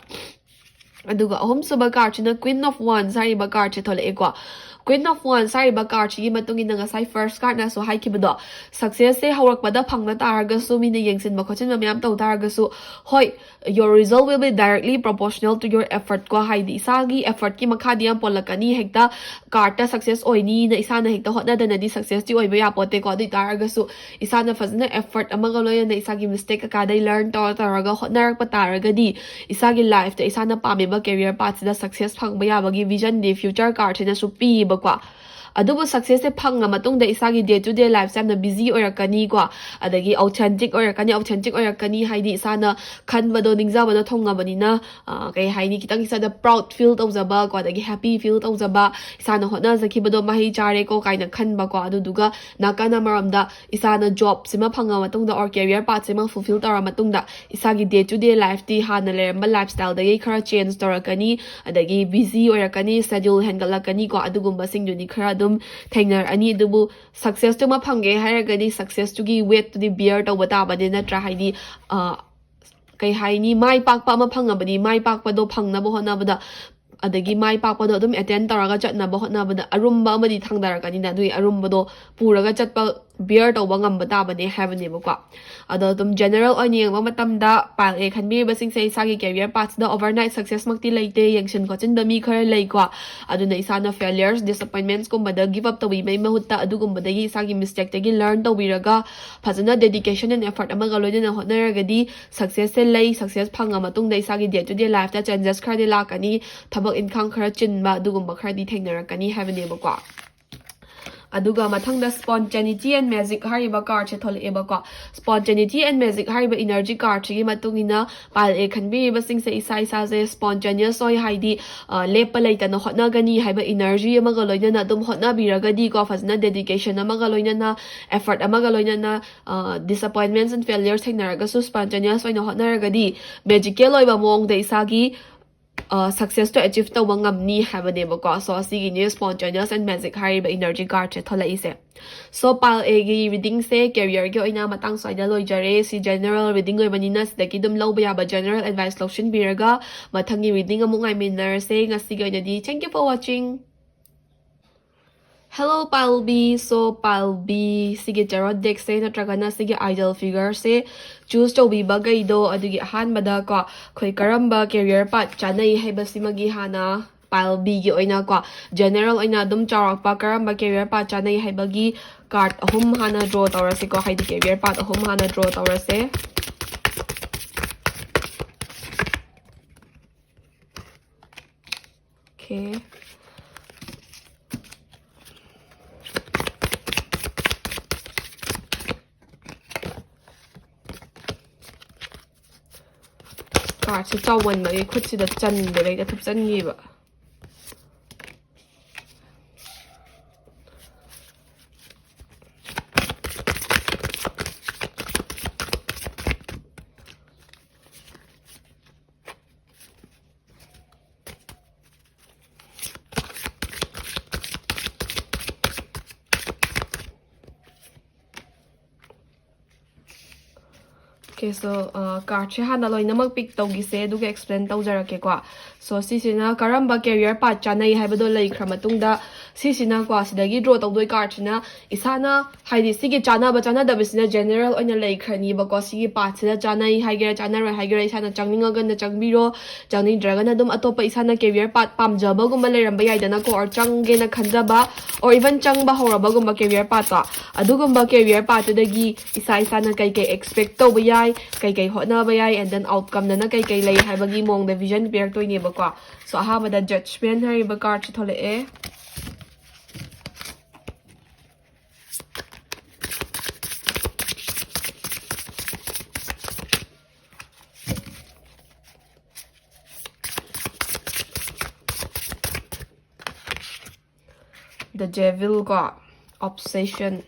ꯑꯗꯨꯒ ꯑꯍꯨꯝꯁꯨꯕ card ꯁꯤꯅ Queen of Wands ꯍꯥꯏꯔꯤꯕ card say ꯊꯣꯛꯂꯛꯑꯦꯀꯣ꯫ Queen of Wands ꯍꯥꯏꯔꯤꯕ card ꯁꯤꯒꯤ ꯃꯇꯨꯡ ꯏꯟꯅ ꯉꯁꯥꯏ first card ꯅꯁꯨ ꯍꯥꯏꯈꯤꯕꯗꯣ, success ꯁꯦ ꯍꯧꯔꯛꯄꯗ ꯐꯪꯕ ꯇꯥꯔꯒꯁꯨ, ꯃꯤꯅ ꯌꯦꯡꯁꯤꯟꯕ ꯈꯣꯠꯆꯤꯟꯕ ꯃꯌꯥꯝ ꯇꯧ ꯇꯥꯔꯒꯁꯨ, ꯍꯣꯏ, your result will be directly proportional to your effort ꯀꯣ, ꯍꯥꯏꯗꯤ ꯏꯁꯥꯒꯤ effort ꯀꯤ ꯃꯈꯥꯗꯤ ꯌꯥꯝ ꯄꯣꯜꯂꯛꯀꯅꯤ꯫ ꯍꯦꯛꯇ card ꯇ success ꯑꯣꯏꯅꯤꯅ ꯏꯁꯥꯅ ꯍꯦꯛꯇ ꯍꯣꯠꯅꯗꯅꯗꯤ success ꯇꯤ ꯑꯣꯏꯕ ꯌꯥꯄꯣꯠꯇꯦꯀꯣ꯫ ꯑꯗꯨ ꯑꯣꯏ ꯇꯥꯔꯒꯁꯨ ꯏꯁꯥꯅ ꯐꯖꯅ effort ꯑꯃꯒ ꯂꯣꯏꯅꯅ ꯏꯁꯥꯒꯤ mistake ꯀꯩꯀꯥꯗꯩ learn ꯇꯧꯔ ꯇꯧꯔꯒ ꯍꯣꯠꯅꯔꯛꯄ ꯇꯥꯔꯒꯗꯤ, ꯏꯁꯥꯒꯤ life ꯇ ꯏꯁꯥꯅ ꯄꯥꯝꯃꯤꯕ career path ꯁꯤꯗ success ꯐꯪꯕ ꯌꯥꯕꯒꯤ vision ꯗꯤ future card ꯁꯤꯅꯁꯨ ꯄꯤꯌꯦꯕꯀꯣ꯫ ꯑꯗꯨꯕꯨ success ꯁꯦ ꯐꯪꯉ ꯃꯇꯨꯡꯗ ꯏꯁꯥꯒꯤ day to day life ꯁꯦ ꯌꯥꯝꯅ busy ꯑꯣꯏꯔꯛꯀꯅꯤꯀꯣ, ꯑꯗꯒꯤ authentic ꯑꯣꯏꯔꯛꯀꯅꯤ꯫ Authentic ꯑꯣꯏꯔꯛꯀꯅꯤ ꯍꯥꯏꯗꯤ ꯏꯁꯥꯅ ꯈꯟꯕꯗꯣ, ꯅꯤꯡꯖꯕꯗꯣ ꯊꯨꯡꯉꯕꯅꯤꯅ, ꯑ, ꯀꯩ ꯍꯥꯏꯅꯤ, ꯈꯤꯇꯪ ꯏꯁꯥꯗ proud feel ꯇꯧꯖꯕ ꯀꯣ, ꯑꯗꯒꯤ happy feel ꯇꯧꯖꯕ, ꯏꯁꯥꯅ ꯍꯣꯠꯅꯖꯈꯤꯕꯗꯣ ꯃꯍꯩ ꯆꯥꯔꯦꯀꯣ ꯀꯥꯏꯅ ꯈꯟꯕꯀꯣ꯫ ꯑꯗꯨꯗꯨꯒ ꯅꯥꯀꯟ ꯑꯃꯔꯣꯝꯗ ꯏꯁꯥꯅ job ꯁꯤꯃ ꯐꯪꯉ ꯃꯇꯨꯡꯗ, or career path ꯁꯤꯃ fulfill ꯇꯧꯔ ꯃꯇꯨꯡꯗ, ꯏꯁꯥꯒꯤ day to day life T ꯍꯥꯟꯅ ꯂꯩꯔꯝꯕ lifestyle ꯗꯒꯤ ꯈꯔ change ꯇꯧꯔꯛꯀꯅꯤ, ꯑꯗꯒꯤ busy ꯑꯣꯏꯔꯛꯀꯅꯤ, schedule ꯍꯦꯟꯒꯠꯂꯛꯀꯅꯤꯀꯣ꯫ ꯑꯗꯨꯒꯨꯝꯕꯁꯤꯡꯗꯨꯗꯤ ꯈꯔ ꯑꯗꯨꯝ ꯊꯦꯡꯅꯔꯛꯑꯅꯤ꯫ ꯑꯗꯨꯕꯨ success ꯇꯨꯃ ꯐꯪꯒꯦ ꯍꯥꯏꯔꯒꯗꯤ success ꯇꯨꯒꯤ weight ꯇꯨꯗꯤ bear ꯇꯧꯕ ꯇꯥꯕꯅꯦ, ꯅꯠꯇ꯭ꯔꯥ? ꯍꯥꯏꯗꯤ, ꯑ, ꯀꯩ ꯍꯥꯏꯅꯤ, ꯃꯥꯏ ꯄꯥꯛꯄ ꯑꯃ ꯐꯪꯉꯕꯅꯤ, ꯃꯥꯏ ꯄꯥꯛꯄꯗꯣ ꯐꯪꯅꯕ ꯍꯣꯠꯅꯕꯗ, ꯑꯗꯒꯤ ꯃꯥꯏ ꯄꯥꯛꯄꯗꯣ ꯑꯗꯨꯝ attain ꯇꯧꯔꯒ ꯆꯠꯅꯕ ꯍꯣꯠꯅꯕꯗ ꯑꯔꯨꯝꯕ ꯑꯃꯗꯤ ꯊꯥꯡꯗꯔꯛꯀꯅꯤꯅ, ꯑꯗꯨꯒꯤ ꯑꯔꯨꯝꯕꯗꯣ ꯄꯨꯔꯒ ꯆꯠꯄ, bear ꯇꯧꯕ ꯉꯝꯕ ꯇꯥꯕꯅꯦ ꯍꯥꯏꯕꯅꯦꯕꯀꯣ꯫ ꯑꯗꯣ ꯑꯗꯨꯝ general ꯑꯣꯏꯅ ꯌꯦꯡꯕ ꯃꯇꯝꯗ, pile A ꯈꯟꯕꯤꯔꯤꯕꯁꯤꯡꯁꯦ ꯏꯁꯥꯒꯤ career path ꯁꯤꯗ overnight success ꯃꯛꯇꯤ ꯂꯩꯇꯦ, ꯌꯦꯡꯁꯤꯟ ꯈꯣꯠꯆꯤꯟꯕ ꯃꯤ ꯈꯔ ꯂꯩꯀꯣ꯫ ꯑꯗꯨꯅ ꯏꯁꯥꯅ failures, disappointments ꯀꯨꯝꯕꯗ give up ꯇꯧꯕꯤꯕꯒꯤ ꯃꯍꯨꯠꯇ, ꯑꯗꯨꯒꯨꯝꯕꯗꯒꯤ ꯏꯁꯥꯒꯤ mistake ꯇꯒꯤ learn ꯇꯧꯕꯤꯔꯒ, ꯐꯖꯅ dedication and effort ꯑꯃꯒ ꯂꯣꯏꯅꯅ ꯍꯣꯠꯅꯔꯒꯗꯤ success ꯁꯦ ꯂꯩ꯫ Success ꯐꯪꯉ ꯃꯇꯨꯡꯗ ꯏꯁꯥꯒꯤ day to day life ꯇ changes ꯈꯔꯗꯤ ꯂꯥꯛꯀꯅꯤ, ꯊꯕꯛ ꯏꯪꯈꯥꯡ ꯈꯔ ꯆꯤꯟꯕ ꯑꯗꯨꯒꯨꯝꯕ ꯈꯔꯗꯤ ꯊꯦꯡꯅꯔꯛꯀꯅꯤ ꯍꯥꯏꯕꯅꯦꯕꯀꯣ꯫ ꯑꯗꯨꯒ ꯃꯊꯪꯗ Spontaneity and Magic ꯍꯥꯏꯔꯤꯕ card say ꯊꯣꯛꯂꯛꯑꯦꯕꯀꯣ꯫ Spontaneity and Magic ꯍꯥꯏꯔꯤꯕ energy card ꯁꯤꯒꯤ ꯃꯇꯨꯡ ꯏꯟꯅ, pile A ꯈꯟꯕꯤꯔꯤꯕꯁꯤꯡꯁꯦ ꯏꯁꯥ ꯏꯁꯥꯁꯦ spontaneous ꯑꯣꯏ, ꯍꯥꯏꯗꯤ, ꯑ, ꯂꯦꯞꯄ ꯂꯩꯇꯅ ꯍꯣꯠꯅꯒꯅꯤ ꯍꯥꯏꯕ energy ꯑꯃꯒ ꯂꯣꯏꯅꯅ ꯑꯗꯨꯝ ꯍꯣꯠꯅꯕꯤꯔꯒꯗꯤꯀꯣ, ꯐꯖꯅ dedication ꯑꯃꯒ ꯂꯣꯏꯅꯅ, effort ꯑꯃꯒ ꯂꯣꯏꯅꯅ, ꯑ, disappointments and failures ꯊꯦꯡꯅꯔꯒꯁꯨ spontaneous ꯑꯣꯏꯅ ꯍꯣꯠꯅꯔꯒꯗꯤ, magical ꯑꯣꯏꯕ ꯃꯑꯣꯡꯗ ꯏꯁꯥꯒꯤ, ꯑ, success ꯇꯣ achieve ꯇꯧꯕ ꯉꯝꯅꯤ ꯍꯥꯏꯕꯅꯦꯕꯀꯣ꯫ So, ꯑꯁꯤꯒꯤꯅꯦ Spontaneous and Magic ꯍꯥꯏꯔꯤꯕ energy card say ꯊꯣꯛꯂꯛꯏꯁꯦ꯫ So, pile A ꯒꯤ reading ꯁꯦ career ꯒꯤ ꯑꯣꯏꯅ ꯃꯇꯥꯡ ꯁ꯭ꯋꯥꯏꯗ ꯂꯣꯏꯖꯔꯦ꯫ ꯁꯤ general reading ꯑꯣꯏꯕꯅꯤꯅ, ꯁꯤꯗꯒꯤ ꯑꯗꯨꯝ ꯂꯧꯕ ꯌꯥꯕ general advice ꯂꯧꯁꯤꯟꯕꯤꯔꯒ, ꯃꯊꯪꯒꯤ reading ꯑꯃꯨꯛ ꯉꯥꯏꯃꯤꯟꯅꯔꯁꯦ꯫ ꯉꯁꯤꯒꯤ ꯑꯣꯏꯅꯗꯤ, thank you for watching꯫ Hello, pile B. So, pile B, ꯁꯤꯒꯤ tarot deckꯁꯦ ꯅꯠꯇ꯭ꯔꯒꯅ ꯁꯤꯒꯤ idol figureꯁꯦ choose ꯇꯧꯕꯤꯕꯈꯩꯗꯣ, ꯑꯗꯨꯒꯤ ꯑꯍꯥꯟꯕꯗ ꯀꯣ, ꯑꯩꯈꯣꯏ ꯀꯔꯝꯕ career path ꯆꯥꯅꯩ ꯍꯥꯏꯕꯁꯤꯃꯒꯤ ꯍꯥꯟꯅ pile Bꯒꯤ ꯑꯣꯏꯅ ꯀꯣ, general ꯑꯣꯏꯅ ꯑꯗꯨꯝ ꯆꯥꯎꯔꯥꯛꯄ ꯀꯔꯝꯕ career path ꯆꯥꯅꯩ ꯍꯥꯏꯕꯒꯤ card ꯑꯍꯨꯝ ꯍꯥꯟꯅ draw ꯇꯧꯔꯁꯤꯀꯣ, ꯍꯥꯏꯗꯤ career path ꯑꯍꯨꯝ ꯍꯥꯟꯅ draw ꯇꯧꯔꯁꯦ꯫ Okay. Cardꯁꯦ ꯆꯥꯎꯃꯟꯕꯒꯤ ꯈꯨꯠꯁꯤꯗ ꯆꯟꯗ꯭ꯔꯦ, ꯍꯦꯛꯇ ꯊꯨꯞꯆꯟꯈꯤꯕ꯫ Okay, so, uh, cardꯁꯦ ꯍꯥꯟꯅ ꯂꯣꯏꯅꯃꯛ pick ꯇꯧꯈꯤꯁꯦ, ꯑꯗꯨꯒ explain ꯇꯧꯖꯔꯛꯀꯦꯀꯣ꯫ So, ꯁꯤꯁꯤꯅ ꯀꯔꯝꯕ career path ꯆꯥꯅꯩ ꯍꯥꯏꯕꯗꯣ ꯂꯩꯈ꯭ꯔ ꯃꯇꯨꯡꯗ, ꯁꯤꯁꯤꯅꯀꯣ, ꯁꯤꯗꯒꯤ draw ꯇꯧꯗꯣꯏ cardꯁꯤꯅ ꯏꯁꯥꯅ, ꯍꯥꯏꯗꯤ, ꯁꯤꯒꯤ ꯆꯥꯅꯕ ꯆꯥꯅꯗꯕꯁꯤꯅ general ꯑꯣꯏꯅ ꯂꯩꯈ꯭ꯔꯅꯤꯕꯀꯣ꯫ ꯁꯤꯒꯤ pathꯁꯤꯗ ꯆꯥꯅꯩ ꯍꯥꯏꯒꯦꯔꯥ ꯆꯥꯅꯔꯣꯏ ꯍꯥꯏꯒꯦꯔꯥ, ꯏꯁꯥꯅ ꯆꯪꯅꯤꯡꯉꯒꯅ ꯆꯪꯕꯤꯔꯣ, ꯆꯪꯅꯤꯡꯗ꯭ꯔꯒꯅ ꯑꯗꯨꯝ ꯑꯇꯣꯞꯄ ꯏꯁꯥꯅ career path ꯄꯥꯝꯖꯕꯒꯨꯝꯕ ꯂꯩꯔꯝꯕ ꯌꯥꯏꯗꯅꯀꯣ, or ꯆꯪꯒꯦꯅ ꯈꯟꯖꯕ, or even ꯆꯪꯕ ꯍꯧꯔꯕꯒꯨꯝꯕ career pathꯇꯣ, ꯑꯗꯨꯒꯨꯝꯕ career pathꯇꯨꯗꯒꯤ ꯏꯁꯥ ꯏꯁꯥꯅ ꯀꯩꯀꯩ expect ꯇꯧꯕ ꯌꯥꯏ, ꯀꯩꯀꯩ ꯍꯣꯠꯅꯕ ꯌꯥꯏ, and then outcomeꯗꯅ ꯀꯩꯀꯩ ꯂꯩ ꯍꯥꯏꯕꯒꯤ ꯃꯑꯣꯡꯗ vision ꯄꯤꯔꯛꯇꯣꯏꯅꯦꯕꯀꯣ꯫ So, ꯑꯍꯥꯟꯕꯗ Judgment ꯍꯥꯏꯔꯤꯕ cardꯁꯦ ꯊꯣꯛꯂꯛꯑꯦ꯫ The Devil ꯀꯣ, Obsession,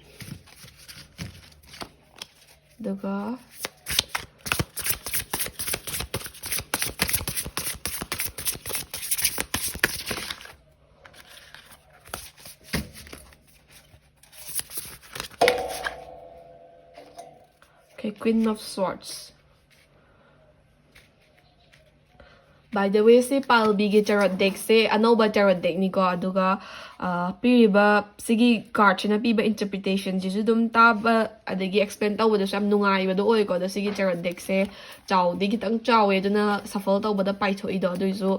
ꯑꯗꯨꯒ Okay, Queen of Swords. By the way, ꯁꯤ ꯄꯥꯏꯜ ꯕꯤꯒꯤ ꯇꯦꯔꯣꯠ ꯗꯦꯛꯁꯦ ꯑꯅꯧꯕ ꯇꯦꯔꯣꯠ ꯗꯦꯛꯅꯤꯀꯣ, ꯑꯗꯨꯒ ꯑ, ꯄꯤꯔꯤꯕ ꯁꯤꯒꯤ ꯀꯥꯔꯠꯁꯤꯅ ꯄꯤꯕ ꯏꯟꯇꯔꯄ꯭ꯔꯤꯇꯦꯁꯟꯁꯤꯁꯨ ꯑꯗꯨꯝ ꯇꯥꯕ ꯑꯗꯒꯤ ꯑꯦꯛꯁꯄ꯭ꯂꯦꯟ ꯇꯧꯕꯗꯁꯨ ꯌꯥꯝ ꯅꯨꯡꯉꯥꯏꯕꯗꯣ ꯑꯣꯏꯀꯣ꯫ ꯑꯗꯣ ꯁꯤꯒꯤ ꯇꯦꯔꯣꯠ ꯗꯦꯛꯁꯦ ꯆꯥꯎꯗꯤ ꯈꯤꯇꯪ ꯆꯥꯎꯋꯦ, ꯑꯗꯨꯅ ꯁꯐꯜ ꯇꯧꯕꯗ ꯄꯥꯏꯊꯣꯛꯏꯗꯣ, ꯑꯗꯨꯏꯁꯨ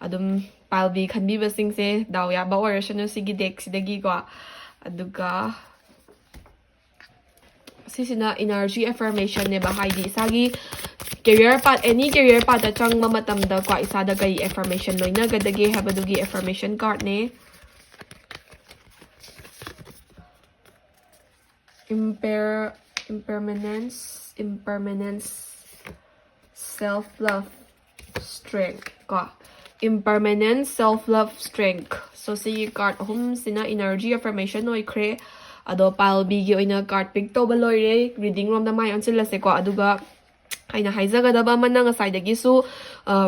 ꯑꯗꯨꯝ ꯄꯥꯏꯜ ꯕꯤ ꯈꯟꯕꯤꯕꯁꯤꯡꯁꯦ ꯗꯥꯎ ꯌꯥꯕ ꯑꯣꯏꯔꯁꯅꯨ ꯁꯤꯒꯤ ꯗꯦꯛꯁꯤꯗꯒꯤꯀꯣ꯫ ꯑꯗꯨꯒ ꯁꯤꯁꯤꯅ ꯏꯅꯔꯖꯤ ꯑꯦꯐꯔꯃꯦꯁꯟꯅꯦꯕ, ꯍꯥꯏꯗꯤ ꯏꯁꯥꯒꯤ ꯀꯦꯔꯤꯌꯔ ꯄꯥꯠ, ꯑꯦꯅꯤ ꯀꯦꯔꯤꯌꯔ ꯄꯥꯠꯇ ꯆꯪꯕ ꯃꯇꯝꯗꯀꯣ, ꯏꯁꯥꯗ ꯀꯔꯤ ꯑꯦꯐꯔꯃꯦꯁꯟ ꯂꯣꯏꯅꯒꯗꯒꯦ ꯍꯥꯏꯕꯗꯨꯒꯤ ꯑꯦꯐꯔꯃꯦꯁꯟ ꯀꯥꯔꯠꯅꯦ꯫ Imper impermanence, impermanence, self love, strength ꯀꯣ꯫ Impermanence, self love, strength. So ꯁꯤꯒꯤ ꯀꯥꯔꯠ ꯑꯍꯨꯝꯁꯤꯅ ꯏꯅꯔꯖꯤ ꯑꯦꯐꯔꯃꯦꯁꯟ ꯑꯣꯏꯈ꯭ꯔꯦ꯫ ꯑꯗꯣ ꯄꯥꯏꯜ ꯕꯤꯒꯤ ꯑꯣꯏꯅ ꯀꯥꯔꯠ ꯄꯤꯛ ꯇꯧꯕ ꯂꯣꯏꯔꯦ꯫ ꯔꯤꯗꯤꯡ ꯔꯣꯝꯗ ꯃꯥꯏ ꯑꯣꯟꯁꯤꯜꯂꯁꯦꯀꯣ꯫ ꯑꯗꯨꯒ ꯑꯩꯅ ꯍꯥꯏꯖꯒꯗꯕ ꯑꯃꯅ, ꯉꯁꯥꯏꯗꯒꯤꯁꯨ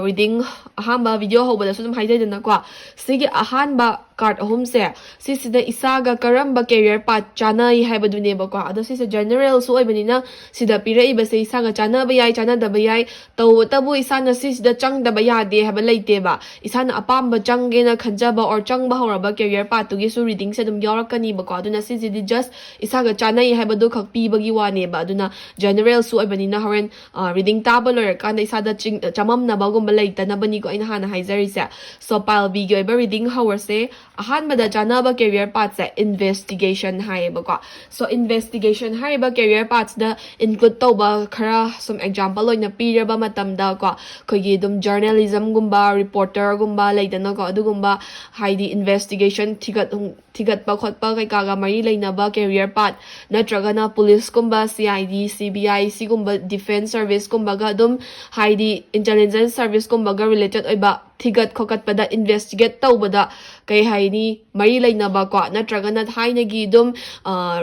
ꯔꯤꯗꯤꯡ ꯑꯍꯥꯟꯕ ꯚꯤꯗꯤꯑꯣ ꯍꯧꯕꯗꯁꯨ ꯑꯗꯨꯝ ꯍꯥꯏꯖꯩꯗꯅꯀꯣ, ꯁꯤꯒꯤ ꯑꯍꯥꯟꯕ ꯀꯥꯔꯠ ꯑꯍꯨꯝꯁꯦ, ꯁꯤꯁꯤꯗ ꯏꯁꯥꯒ ꯀꯔꯝꯕ ꯀꯦꯔꯤꯌꯔ ꯄꯥꯠ ꯆꯥꯅꯩ ꯍꯥꯏꯕꯗꯨꯅꯦꯕꯀꯣ꯫ ꯑꯗꯣ ꯁꯤꯁꯦ ꯖꯦꯅꯔꯦꯜꯁꯨ ꯑꯣꯏꯕꯅꯤꯅ, ꯁꯤꯗ ꯄꯤꯔꯛꯏꯕꯁꯦ ꯏꯁꯥꯒ ꯆꯥꯅꯕ ꯌꯥꯏ, ꯆꯥꯅꯗꯕ ꯌꯥꯏ, ꯇꯧꯕꯇꯕꯨ ꯏꯁꯥꯅ ꯁꯤꯁꯤꯗ ꯆꯪꯗꯕ ꯌꯥꯗꯦ ꯍꯥꯏꯕ ꯂꯩꯇꯦꯕ꯫ ꯏꯁꯥꯅ ꯑꯄꯥꯝꯕ ꯆꯪꯒꯦꯅ ꯈꯟꯖꯕ or ꯆꯪꯕ ꯍꯧꯔꯕ ꯀꯦꯔꯤꯌꯔ ꯄꯥꯠꯇꯨꯒꯤꯁꯨ ꯔꯤꯗꯤꯡꯁꯦ ꯑꯗꯨꯝ ꯌꯥꯎꯔꯛꯀꯅꯤꯕꯀꯣ꯫ ꯑꯗꯨꯅ ꯁꯤꯁꯤꯗꯤ ꯖꯁ ꯏꯁꯥꯒ ꯆꯥꯅꯩ ꯍꯥꯏꯕꯗꯨ ꯈꯛ ꯄꯤꯕꯒꯤ ꯋꯥꯅꯦꯕ꯫ ꯑꯗꯨꯅ ꯖꯦꯅꯔꯦꯜꯁꯨ ꯑꯣꯏꯕꯅꯤꯅ ꯍꯣꯔꯦꯟ ꯔꯤꯗꯤꯡ ꯇꯥꯕ ꯂꯣꯏꯔꯀꯥꯟꯗ ꯏꯁꯥꯗ ꯆꯤꯡ ꯆꯃꯝꯅꯕꯒꯨꯝꯕ ꯂꯩꯇꯅꯕꯅꯤꯀꯣ ꯑꯩꯅ ꯍꯥꯟꯅ ꯍꯥꯏꯖꯔꯤꯁꯦ꯫ So ꯄꯥꯏꯜ ꯕꯤꯒꯤ ꯑꯣꯏꯕ ꯔꯤꯗꯤꯡ ꯍꯧꯔꯁꯦ꯫ ꯑꯍꯥꯟꯕꯗ ꯆꯥꯅꯕ ꯀꯦꯔꯤꯌꯔ ꯄꯥꯠꯁꯦ ꯏꯟꯚꯦꯁꯇꯤꯒꯦꯁꯟ ꯍꯥꯏꯌꯦꯕꯀꯣ꯫ So ꯏꯟꯚꯦꯁꯇꯤꯒꯦꯁꯟ ꯍꯥꯏꯔꯤꯕ ꯀꯦꯔꯤꯌꯔ ꯄꯥꯠꯁꯤꯗ ꯏꯟꯀ꯭ꯂꯨꯗ ꯇꯧꯕ ꯈꯔ ꯁꯨꯝ ꯑꯦꯛꯖꯥꯝꯄꯜ ꯑꯣꯏꯅ ꯄꯤꯔꯕ ꯃꯇꯝꯗ ꯀꯣ, ꯑꯩꯈꯣꯏꯒꯤ ꯑꯗꯨꯝ ꯖꯔꯅꯦꯂꯤꯖꯝꯒꯨꯝꯕ, ꯔꯤꯄꯣꯔꯇꯔꯒꯨꯝꯕ ꯂꯩꯗꯅꯀꯣ, ꯑꯗꯨꯒꯨꯝꯕ ꯍꯥꯏꯗꯤ ꯏꯟꯚꯦꯁꯇꯤꯒꯦꯁꯟ ꯊꯤꯒꯠ ꯊꯤꯒꯠꯄ ꯈꯣꯠꯄ ꯀꯩꯀꯥꯒ ꯃꯔꯤ ꯂꯩꯅꯕ ꯀꯦꯔꯤꯌꯔ ꯄꯥꯠ, ꯅꯠꯇ꯭ꯔꯒꯅ ꯄꯨꯂꯤꯁꯀꯨꯝꯕ, C I D, C B ꯑꯥꯏ, ꯁꯤꯒꯨꯝꯕ ꯗꯤꯐꯦꯟꯁ ꯁꯔꯚꯤꯁꯀꯨꯝꯕꯒ ꯑꯗꯨꯝ ꯍꯥꯏꯗꯤ ꯏꯟꯇꯦꯂꯤꯖꯦꯟꯁ ꯁꯔꯚꯤꯁꯀꯨꯝꯕꯒ ꯔꯤꯂꯦꯇꯦꯠ ꯑꯣꯏꯕ ꯊꯤꯒꯠ ꯈꯣꯀꯠꯄꯗ, ꯏꯟꯚꯦꯁꯇꯤꯒꯦꯠ ꯇꯧꯕꯗ ꯀꯩ ꯍꯥꯏꯅꯤ, ꯃꯔꯤ ꯂꯩꯅꯕ ꯀꯣ, ꯅꯠꯇ꯭ꯔꯒꯅ ꯊꯥꯏꯅꯒꯤ ꯑꯗꯨꯝ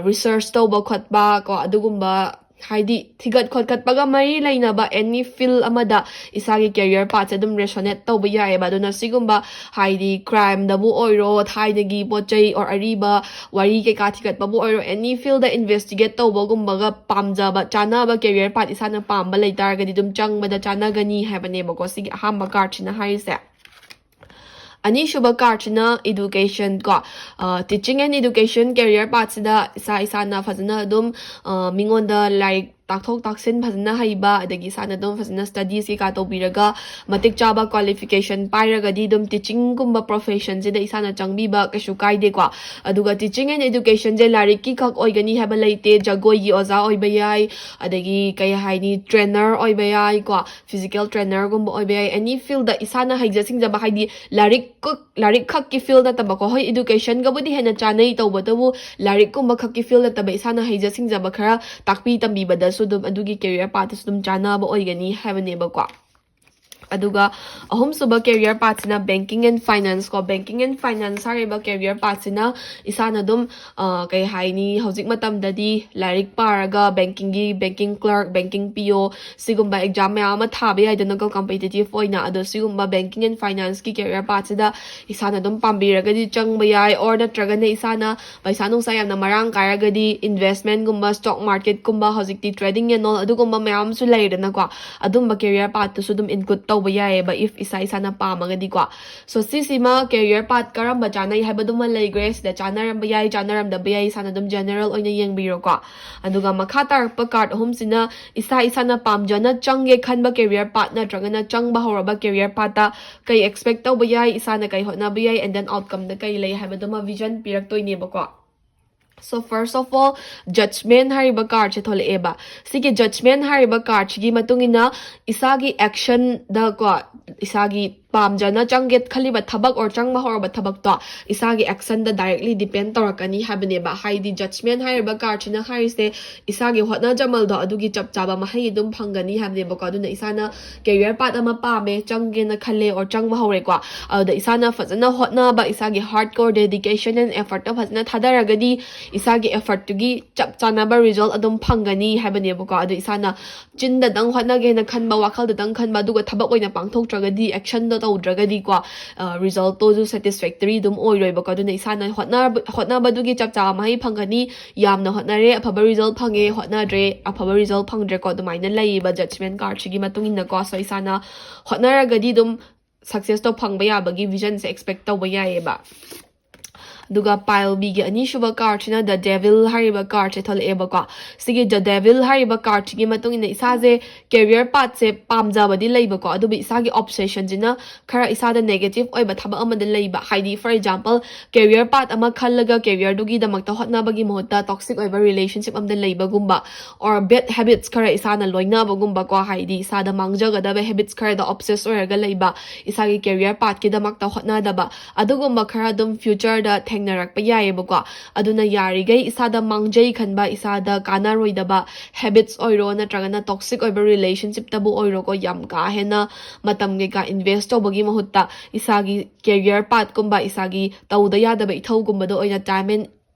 ꯔꯤꯁꯔꯁ ꯇꯧꯕ ꯈꯣꯠꯄ ꯀꯣ, ꯑꯗꯨꯒꯨꯝꯕ ꯍꯥꯏꯗꯤ ꯊꯤꯒꯠ ꯈꯣꯠꯀꯠꯄꯒ ꯃꯔꯤ ꯂꯩꯅꯕ any field ꯑꯃꯗ ꯏꯁꯥꯒꯤ career pathꯁꯦ ꯑꯗꯨꯝ resonate ꯇꯧꯕ ꯌꯥꯏꯑꯕ꯫ ꯑꯗꯨꯅ ꯁꯤꯒꯨꯝꯕ ꯍꯥꯏꯗꯤ crimeꯗꯕꯨ ꯑꯣꯏꯔꯣ, ꯊꯥꯏꯅꯒꯤ ꯄꯣꯠ ꯆꯩ or ꯑꯔꯤꯕ ꯋꯥꯔꯤ ꯀꯩꯀꯥ ꯊꯤꯒꯠꯄꯕꯨ ꯑꯣꯏꯔꯣ, any fieldꯗ investigate ꯇꯧꯕꯒꯨꯝꯕꯒ ꯄꯥꯝꯖꯕ, ꯆꯥꯅꯕ career path ꯏꯁꯥꯅ ꯄꯥꯝꯕ ꯂꯩꯇꯥꯔꯒꯗꯤ ꯑꯗꯨꯝ ꯆꯪꯕꯗ ꯆꯥꯅꯒꯅꯤ ꯍꯥꯏꯕꯅꯦꯕꯀꯣ꯫ ꯁꯤꯒꯤ ꯑꯍꯥꯟꯕ cardꯁꯤꯅ ꯍꯥꯏꯔꯤꯁꯦ꯫ ꯑꯅꯤꯁꯨꯕ cardꯁꯤꯅ education ꯀꯣ꯫ Teaching and education career pathꯁꯤꯗ ꯏꯁꯥ ꯏꯁꯥꯅ ꯐꯖꯅ ꯑꯗꯨꯝ ꯃꯤꯉꯣꯟꯗ ꯂꯥꯏꯔꯤꯛ ꯇꯥꯛꯊꯣꯛ ꯇꯥꯛꯁꯤꯟ ꯐꯖꯅ ꯍꯩꯕ, ꯑꯗꯒꯤ ꯏꯁꯥꯅ ꯑꯗꯨꯝ ꯐꯖꯅ studies ꯀꯩꯀꯥ ꯇꯧꯕꯤꯔꯒ ꯃꯇꯤꯛ ꯆꯥꯕ qualification ꯄꯥꯏꯔꯒꯗꯤ ꯑꯗꯨꯝ teachingꯒꯨꯝꯕ professionꯁꯤꯗ ꯏꯁꯥꯅ ꯆꯪꯕꯤꯕ ꯀꯩꯁꯨ ꯀꯥꯏꯗꯦꯀꯣ꯫ ꯑꯗꯨꯒ teaching and educationꯁꯦ ꯂꯥꯏꯔꯤꯛꯀꯤ ꯈꯛ ꯑꯣꯏꯒꯅꯤ ꯍꯥꯏꯕ ꯂꯩꯇꯦ꯫ ꯖꯒꯣꯏꯒꯤ ꯑꯣꯖꯥ ꯑꯣꯏꯕ ꯌꯥꯏ, ꯑꯗꯒꯤ ꯀꯩ ꯍꯥꯏꯅꯤ, trainer ꯑꯣꯏꯕ ꯌꯥꯏꯀꯣ, physical trainerꯒꯨꯝꯕ ꯑꯣꯏꯕ ꯌꯥꯏ꯫ Any fieldꯗ ꯏꯁꯥꯅ ꯍꯩꯖ ꯁꯤꯡꯖꯕ, ꯍꯥꯏꯗꯤ ꯂꯥꯏꯔꯤꯛ ꯂꯥꯏꯔꯤꯛ ꯈꯛꯀꯤ field ꯅꯠꯇꯕꯀꯣ꯫ ꯍꯣꯏ, educationꯒꯕꯨꯗꯤ ꯍꯦꯟꯅ ꯆꯥꯅꯩ, ꯇꯧꯕꯇꯕꯨ ꯂꯥꯏꯔꯤꯛꯀꯨꯝꯕ ꯈꯛꯀꯤ field ꯅꯠꯇꯕ ꯏꯁꯥꯅ ꯍꯩꯖ ꯁꯤꯡꯖꯕ ꯈꯔ ꯇꯥꯛꯄꯤ ꯇꯝꯕꯤꯕꯗꯁꯨ ꯑꯗꯨꯝ ꯑꯗꯨꯒꯤ career pathꯇꯁꯨ ꯑꯗꯨꯝ ꯆꯥꯅꯕ ꯑꯣꯏꯒꯅꯤ ꯍꯥꯏꯕꯅꯦꯕꯀꯣ꯫ ꯑꯗꯨꯒ ꯑꯍꯨꯝꯁꯨꯕ career pathꯁꯤꯅ banking and finance ꯀꯣ꯫ Banking and finance ꯍꯥꯏꯔꯤꯕ career pathꯁꯤꯅ ꯏꯁꯥꯅ ꯑꯗꯨꯝ ꯀꯩ ꯍꯥꯏꯅꯤ, ꯍꯧꯖꯤꯛ ꯃꯇꯝꯗꯗꯤ ꯂꯥꯏꯔꯤꯛ ꯄꯥꯔꯒ bankingꯒꯤ, banking clerk, banking P O, ꯁꯤꯒꯨꯝꯕ exam ꯃꯌꯥꯝ ꯑꯃ ꯊꯥꯕ ꯌꯥꯏꯗꯅꯀꯣ, competitive ꯑꯣꯏꯅ꯫ ꯑꯗꯣ ꯁꯤꯒꯨꯝꯕ banking and financeꯀꯤ career pathꯁꯤꯗ ꯏꯁꯥꯅ ꯑꯗꯨꯝ ꯄꯥꯝꯕꯤꯔꯒꯗꯤ ꯆꯪꯕ ꯌꯥꯏ, or ꯅꯠꯇ꯭ꯔꯒꯅ ꯏꯁꯥꯅ ꯄꯩꯁꯥ ꯅꯨꯡꯁꯥ ꯌꯥꯝꯅ ꯃꯔꯥꯡ ꯀꯥꯏꯔꯒꯗꯤ investmentꯒꯨꯝꯕ, stock marketꯀꯨꯝꯕ, ꯍꯧꯖꯤꯛꯇꯤ trading and all ꯑꯗꯨꯒꯨꯝꯕ ꯃꯌꯥꯝ ꯑꯃꯁꯨ ꯂꯩꯔꯦꯗꯅꯀꯣ꯫ ꯑꯗꯨꯝꯕ career pathꯇꯨꯁꯨ ꯑꯗꯨꯝ include ꯇꯧꯕ ꯌꯥꯏꯑꯕ, if ꯏꯁꯥ ꯏꯁꯥꯅ ꯄꯥꯝꯃꯒꯗꯤꯀꯣ꯫ So ꯁꯤꯁꯤꯃ career path ꯀꯔꯝꯕ ꯆꯥꯅꯩ ꯍꯥꯏꯕꯗꯨꯃ ꯂꯩꯈ꯭ꯔꯦ꯫ ꯁꯤꯗ ꯆꯥꯅꯔꯝꯕ ꯌꯥꯏ, ꯆꯥꯅꯔꯝꯗꯕ ꯌꯥꯏ, ꯏꯁꯥꯅ ꯑꯗꯨꯝ general ꯑꯣꯏꯅ ꯌꯦꯡꯕꯤꯔꯣꯀꯣ꯫ ꯑꯗꯨꯒ ꯃꯈꯥ ꯇꯥꯔꯛꯄ card ꯑꯍꯨꯝꯁꯤꯅ ꯏꯁꯥ ꯏꯁꯥꯅ ꯄꯥꯝꯖꯅ ꯆꯪꯒꯦ ꯈꯟꯕ career path ꯅꯠꯇ꯭ꯔꯒꯅ ꯆꯪꯕ ꯍꯧꯔꯕ career pathꯇ ꯀꯩ expect ꯇꯧꯕ ꯌꯥꯏ, ꯏꯁꯥꯅ ꯀꯩ ꯍꯣꯠꯅꯕ ꯌꯥꯏ, and then outcomeꯗ ꯀꯩ ꯂꯩ ꯍꯥꯏꯕꯗꯨꯃ vision ꯄꯤꯔꯛꯇꯣꯏꯅꯦꯕꯀꯣ꯫ So first of all, Judgment ꯍꯥꯏꯔꯤꯕ cardꯁꯦ ꯊꯣꯛꯂꯛꯑꯦꯕ꯫ ꯁꯤꯒꯤ Judgment ꯍꯥꯏꯔꯤꯕ cardꯁꯤꯒꯤ ꯃꯇꯨꯡ ꯏꯟꯅ ꯏꯁꯥꯒꯤ actionꯗꯀꯣ, ꯏꯁꯥꯒꯤ ꯄꯥꯝꯖꯅ ꯆꯪꯒꯦ ꯈꯜꯂꯤꯕ ꯊꯕꯛ or ꯆꯪꯕ ꯍꯧꯔꯕ ꯊꯕꯛꯇꯣ ꯏꯁꯥꯒꯤ actionꯗ directly depend ꯇꯧꯔꯛꯀꯅꯤ ꯍꯥꯏꯕꯅꯦꯕ꯫ ꯍꯥꯏꯗꯤ Judgment ꯍꯥꯏꯔꯤꯕ cardꯁꯤꯅ ꯍꯥꯏꯔꯤꯁꯦ ꯏꯁꯥꯒꯤ ꯍꯣꯠꯅꯖꯃꯜꯗꯣ ꯑꯗꯨꯒꯤ ꯆꯞ ꯆꯥꯕ ꯃꯍꯩ ꯑꯗꯨꯝ ꯐꯪꯒꯅꯤ ꯍꯥꯏꯕꯅꯦꯕꯀꯣ꯫ ꯑꯗꯨꯅ ꯏꯁꯥꯅ career path ꯑꯃ ꯄꯥꯝꯃꯦ, ꯆꯪꯒꯦꯅ ꯈꯜꯂꯦ or ꯆꯪꯕ ꯍꯧꯔꯦꯀꯣ, ꯑꯗꯨꯗ ꯏꯁꯥꯅ ꯐꯖꯅ ꯍꯣꯠꯅꯕ, ꯏꯁꯥꯒꯤ hard core dedication and effortꯇꯣ ꯐꯖꯅ ꯊꯥꯗꯔꯒꯗꯤ ꯏꯁꯥꯒꯤ effortꯇꯨꯒꯤ ꯆꯞ ꯆꯥꯅꯕ result ꯑꯗꯨꯝ ꯐꯪꯒꯅꯤ ꯍꯥꯏꯕꯅꯦꯕꯀꯣ꯫ ꯑꯗꯣ ꯏꯁꯥꯅ ꯆꯤꯟꯗꯗꯪ ꯍꯣꯠꯅꯒꯦꯅ ꯈꯟꯕ, ꯋꯥꯈꯜꯗꯗꯪ ꯈꯟꯕ, ꯑꯗꯨꯒ ꯊꯕꯛ ꯑꯣꯏꯅ ꯄꯥꯡꯊꯣꯛꯇ꯭ꯔꯒꯗꯤ, actionꯗꯣ ꯇꯧꯗ꯭ꯔꯒꯗꯤꯀꯣ, resultꯇꯣꯁꯨ satisfactory ꯑꯗꯨꯝ ꯑꯣꯏꯔꯣꯏꯕꯀꯣ꯫ ꯑꯗꯨꯅ ꯏꯁꯥꯅ ꯍꯣꯠꯅꯕ ꯍꯣꯠꯅꯕꯗꯨꯒꯤ ꯆꯞ ꯆꯥꯕ ꯃꯍꯩ ꯐꯪꯒꯅꯤ꯫ ꯌꯥꯝꯅ ꯍꯣꯠꯅꯔꯦ, ꯑꯐꯕ result ꯐꯪꯉꯦ, ꯍꯣꯠꯅꯗ꯭ꯔꯦ, ꯑꯐꯕ result ꯐꯪꯗ꯭ꯔꯦꯀꯣ꯫ ꯑꯗꯨꯃꯥꯏꯅ ꯂꯩꯌꯦꯕ judgment cardꯁꯤꯒꯤ ꯃꯇꯨꯡ ꯏꯟꯅꯀꯣ꯫ So ꯏꯁꯥꯅ ꯍꯣꯠꯅꯔꯒꯗꯤ ꯑꯗꯨꯝ successꯇꯣ ꯐꯪꯕ ꯌꯥꯕꯒꯤ visionꯁꯦ expect ꯇꯧꯕ ꯌꯥꯏꯌꯦꯕ꯫ ꯑꯗꯨꯒ pile Bꯒꯤ ꯑꯅꯤꯁꯨꯕ cardꯁꯤꯅ The Devil ꯍꯥꯏꯔꯤꯕ cardꯁꯦ ꯊꯣꯛꯂꯛꯑꯦꯕꯀꯣ꯫ ꯁꯤꯒꯤ The Devil ꯍꯥꯏꯔꯤꯕ cardꯁꯤꯒꯤ ꯃꯇꯨꯡ ꯏꯟꯅ ꯏꯁꯥꯁꯦ career pathꯁꯦ ꯄꯥꯝꯖꯕꯗꯤ ꯂꯩꯕꯀꯣ, ꯑꯗꯨꯕꯨ ꯏꯁꯥꯒꯤ obsessionꯁꯤꯅ ꯈꯔ ꯏꯁꯥꯗ negative ꯑꯣꯏꯕ ꯊꯕꯛ ꯑꯃꯗ ꯂꯩꯕ꯫ ꯍꯥꯏꯗꯤ, for example, career path ꯑꯃ ꯈꯜꯂꯒ careerꯗꯨꯒꯤꯗꯃꯛꯇ ꯍꯣꯠꯅꯕꯒꯤ ꯃꯍꯨꯠꯇ toxic ꯑꯣꯏꯕ relationship ꯑꯃꯗ ꯂꯩꯕꯒꯨꯝꯕ, or bad habits ꯈꯔ ꯏꯁꯥꯅ ꯂꯣꯏꯅꯕꯒꯨꯝꯕꯀꯣ꯫ ꯍꯥꯏꯗꯤ, ꯏꯁꯥꯗ ꯃꯥꯡꯖꯒꯗꯕ habits ꯈꯔꯗ obsess ꯑꯣꯏꯔꯒ ꯂꯩꯕ, ꯏꯁꯥꯒꯤ career pathꯀꯤꯗꯃꯛꯇ ꯍꯣꯠꯅꯗꯕ, ꯑꯗꯨꯒꯨꯝꯕ ꯈꯔ ꯑꯗꯨꯝ futureꯗ ꯊꯦꯡꯅꯔꯛꯄ ꯌꯥꯏꯌꯦꯕꯀꯣ꯫ ꯑꯗꯨꯅ ꯌꯥꯔꯤꯈꯩ ꯏꯁꯥꯗ ꯃꯥꯡꯖꯩ ꯈꯟꯕ, ꯏꯁꯥꯗ ꯀꯥꯟꯅꯔꯣꯏꯗꯕ habits ꯑꯣꯏꯔꯣ, ꯅꯠꯇ꯭ꯔꯒꯅ toxic ꯑꯣꯏꯕ relationshipꯇꯕꯨ ꯑꯣꯏꯔꯣꯀꯣ, ꯌꯥꯝ ꯀꯥ ꯍꯦꯟꯅ ꯃꯇꯝ ꯀꯩꯀꯥ invest ꯇꯧꯕꯒꯤ ꯃꯍꯨꯠꯇ ꯏꯁꯥꯒꯤ career pathꯀꯨꯝꯕ, ꯏꯁꯥꯒꯤ ꯇꯧꯗ ꯌꯥꯗꯕ ꯏꯊꯧꯒꯨꯝꯕꯗ ꯑꯣꯏꯅ time and